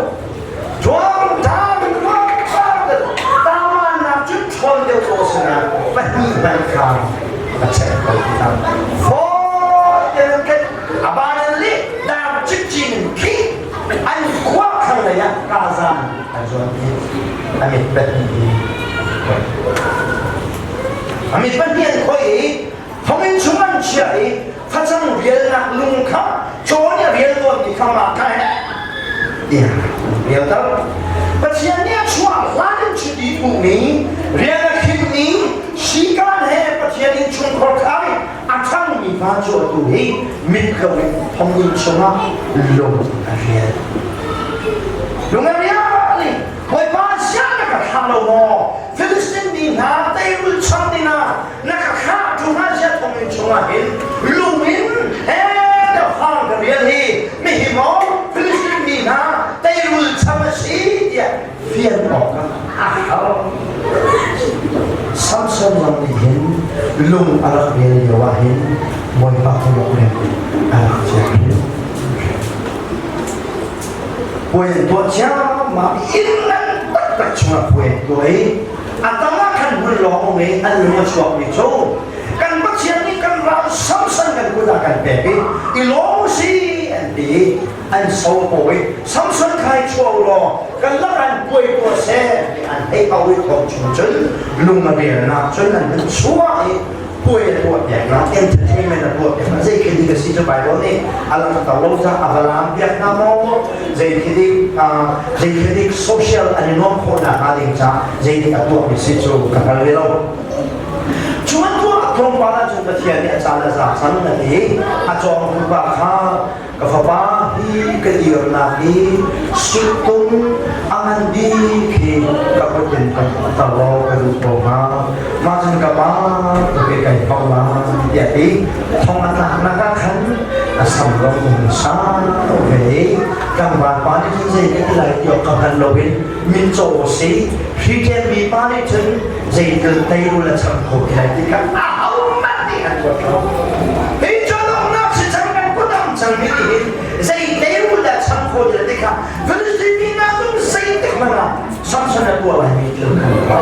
Tuang dang taman nak cun ṭhawn deuh ko sinah pahnih hmanh kha a chek ko tikah fawi tein kan a banan le dar cikcin in khi an khua khang lei ah Gaza an zuan i a mit pahnih hi a mit pahnih an khoi i thonginn chung an chiah i facang rialnak lung kha caw nih a rial tawnmi kha mah kha tiah rial ter. Pathian nih a chuah hlan in chiti thuhmi rian a khinhmi sikan he Pathian innchungkhar kha a ṭhangmi hna cu atu hi mit lo in thonginn chungah lung a rial. Lung a rial i Bawipa siang na ka thlah lo maw? Filistin mi hna teirul cham dingah na ka thlah tu hna zia thonginn chungah hin lung in he ka fang ka rial hi mihi maw Filistin mi hna teirul cham a si tiah fian awkah a har. Samson zong nih hin lung a rak rial lio ah hin Bawipa thawk in a rak ciah hin. Puai an tuah ciammam inn ngan taktak chungah puai an tuah i a tangah khan hmun lawng um i an lung a chuakmi cu kan Pathian nih kan ral Samson kan kut ah kan pek i i lawm si an ti i an so paw i Samson khai chuak law kan lak an puai tuah seh ti an hei au i thawng chung cun lung a relnak cun an hun chuah i puai a tuah piaknak entertainment a tuah piaknak zei khi dik a si cu Bible nih a langhter lo caah a va laam piak hna maw zei khi dik zei khi dik social an i nuamh khawhnak hnga ding caah zei dik a tuahmi si cu ka hngal ve lo. Cu an tuah tlawmpal ahcun Pathian nih a caan a za cang a ti a cawngtu pa kha Ka fapa hi ka dirnak hi suttung a ngan bik hi ka kut in ka tar law ka duh ko hnga. Mah cun ka pa tuk i kai hmang la tiah ti thong a tlaknak ah khan a sam lo in sang ve i tlangval pa nih cun zei ka ti lai ti awk ka hngal loin mitcaw a si. Hriṭen mi pa nih cun zeitil teirul a cham kho ti lai ti kha ahohmanh nih an ruat lo. Hi cu si cang kan kut am cang mi nih hin zei teirul dah cham kho ti ti kha Philistine mi hna zong zeitik hmanh ah Samson a tuah lai mi thil kha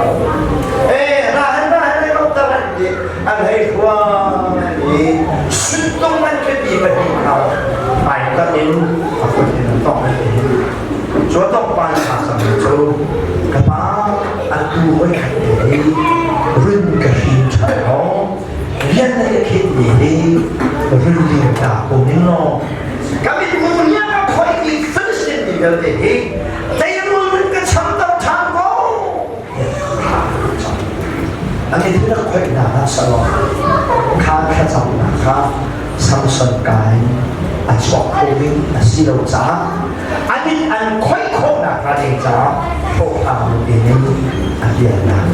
eh rahan rahan ai tar an ti an hei hruai i suttung an khepi pahnih kha ai tat in a kut in an tong an ti cu tong pa kha cang cu ka pa atu hoi khat te hi run ka hrin ṭhan law rian na ka khinmi hi run lim ta ko ning law ka mithmu nia ka khoi mi Philistine mi vialte hi teirul run ka chamter ṭhan ko an i thil khoihnak ah salo kha thlacamnak kha Samson kai a chuak kho ding a si lo caah an in an khoih khawhnak hnga ding caah hlawhhlang nu in a bialnak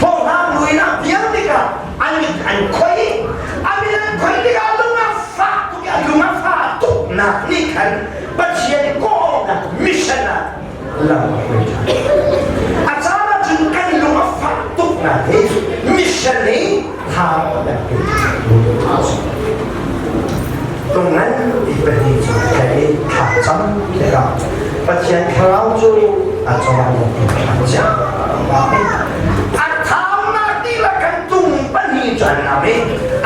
hlawhhlang nu in a bial tikah an mit an khoih a mit an khoih tikah lung a fah tuk i a lung a fah tuknak nih khan Pathian kawhnak mission ah lam a hruai ṭhan. A caan ahcun kan lung a fah tuknak hi mission nih tha a kan pe. Tung ngan ti pahnih cu thei i thla cam tikah Pathian thlarau cu a cungah lungthin ṭha ciammam i a thaunak dihlak kan tung pahnih cu an nam i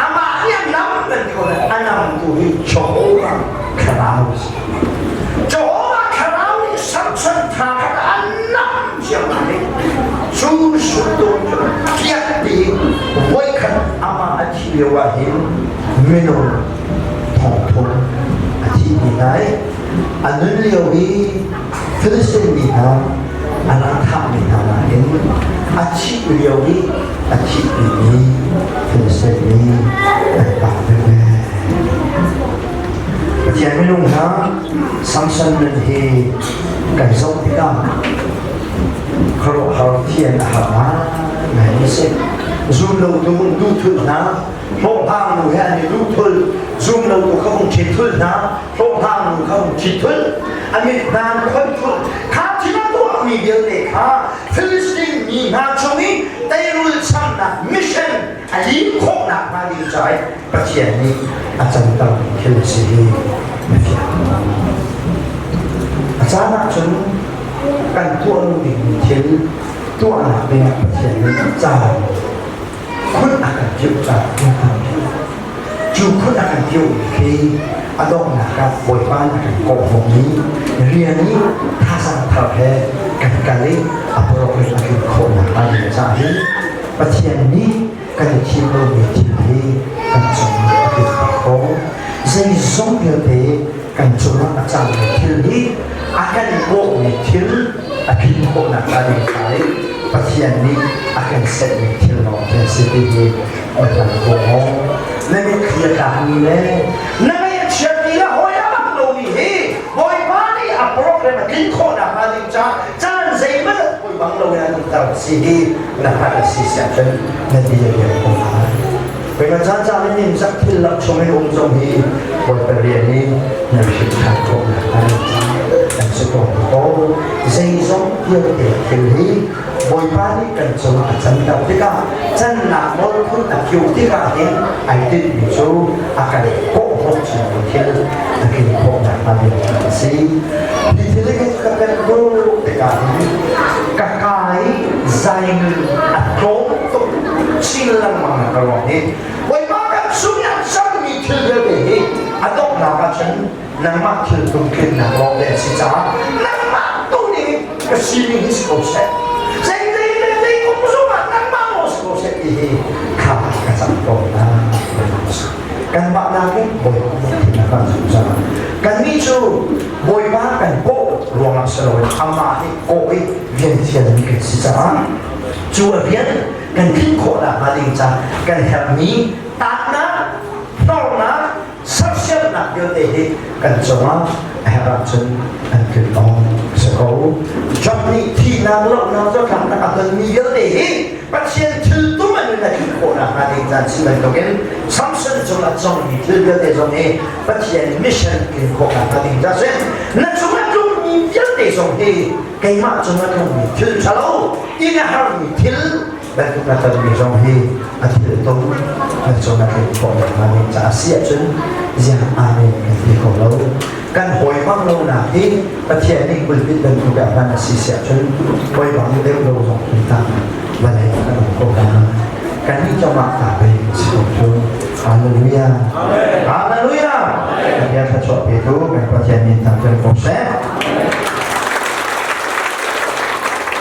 amah nih a nam kan ti ko a namtu hi Jehovah thlarau a si. Jehovah thlarau nih Samson tha kha an nam cio. Minung thongthum a thihmi hna i a nun lio i Filistin mi hna a rak thahmi hna nakin a thih lio i a thihpi mi Filistin mi an tam veve. Pathian minung hna Samson nun hi kan zoh tikah khuaruahhar thian a har ngai ngai si. Zum lotu duh thul hna, hlawhhlang nu he an i duh thul, zum lotu kha hung ṭhit thul hna, hlawhhlang nu kha hung ṭhit thul, a mit hna an khon thul. Kha thil a tuahmi vialte kha Filistin mi hna chung i teirul chamnak mission a lim khawhnak hnga ding ca i Pathian nih a canter thil a si hi na fiang. A caan ahcun kan tuah lo dingmi thil tuahnak dingah Pathian nih caan khun a kan phiuh caah kan tampi. Cu khun a kan phiuhmi khi a donghnak ah Bawipa nih a kan kawhhawkmi rian i thazaang thar he kan kal i a program a tlun khawhnak hnga ding caah hin Pathian nih kan i thim lomi thil hi kan cungah a tlunter ko. Zeizong vialte kan cungah a cangmi thil hi a kan kawhmi thil a tlin khawhnak hnga ding ca i Pathian nih a kan setmi thil lawng khi a si ti hi na hngal ko maw? Na mitthli a tlakmi le na ngaih a chiatmi le hawi a bang lomi hi Bawipa nih a program a tlin khawhnak hnga ding ca caan zeihmanh a hawi bang lo in an umter si hi na hngalh a si siah cun na bia rian ko lai. Pei caan caan in nimzak thil lak chung in um zong hi Bawipa rian i na hrim ṭhan khawhnak hnga ding kan si ko ko. Zeizong vialte thil hi Bawipa nih kan cungah a canter tikah cannak nawl phun a kio tikah hin ai tinhmi cu a kan kawhhnawh chungmi thil a tlin khawhnak hnga ding a si. Hi thil hi ka kan tuk tikah hin ka kai zainun a tlawm tuk chin lengmang ka ruang hi Bawipa kan chung i a cangmi thil vialte hi a donghnak ah cun nangmah thil tlamtlinnak lawng te a si caah nangmah tu nih ka sining hi si ko seh zei zei zei zei kum zongah nangmah maw si ko seh ti hi kha ka cang ko na kanmah nakin Bawipa nih thin a kan zungzal kannih cu Bawipa kan kawh ruangah si loin amah hi kawh i rian thialmi kan si caah cu a rian kan tlin khawhnak hnga ding ca kan herhmi tahnak hnornak sersiamnak vialte hi kan cungah a herh ahcun an tlun awk si ko. Job nih thihnak lohnak zawtnak a tonmi vialte hi Pathian thil tum an in a tlun khawhnak hnga ding caan si bantukin Samson cungah congmi thil vialte zong hi Pathian mission tlin khawhnak hnga ding ca si. Na cungah tlungmi vialte zong hi keimah cungah tlungmi thil ṭhalo in a harmi thil bantuk na tonmi zong hi a thil tum kan cung a tlin khawh nakhnga ding caah si ahcun ziang amen kan ti kho lo kan hawi bang lo nak hi Pathian nih pulpit bantuk ah hman a si si ahcun hawi bang deuh lo zong kan tang vawlei kan um ko hna kan nih congah ta ve si ko cu Hallelujah Hallelujah Pathian thluachuah petu kan Pathian min thangṭhat ko seh.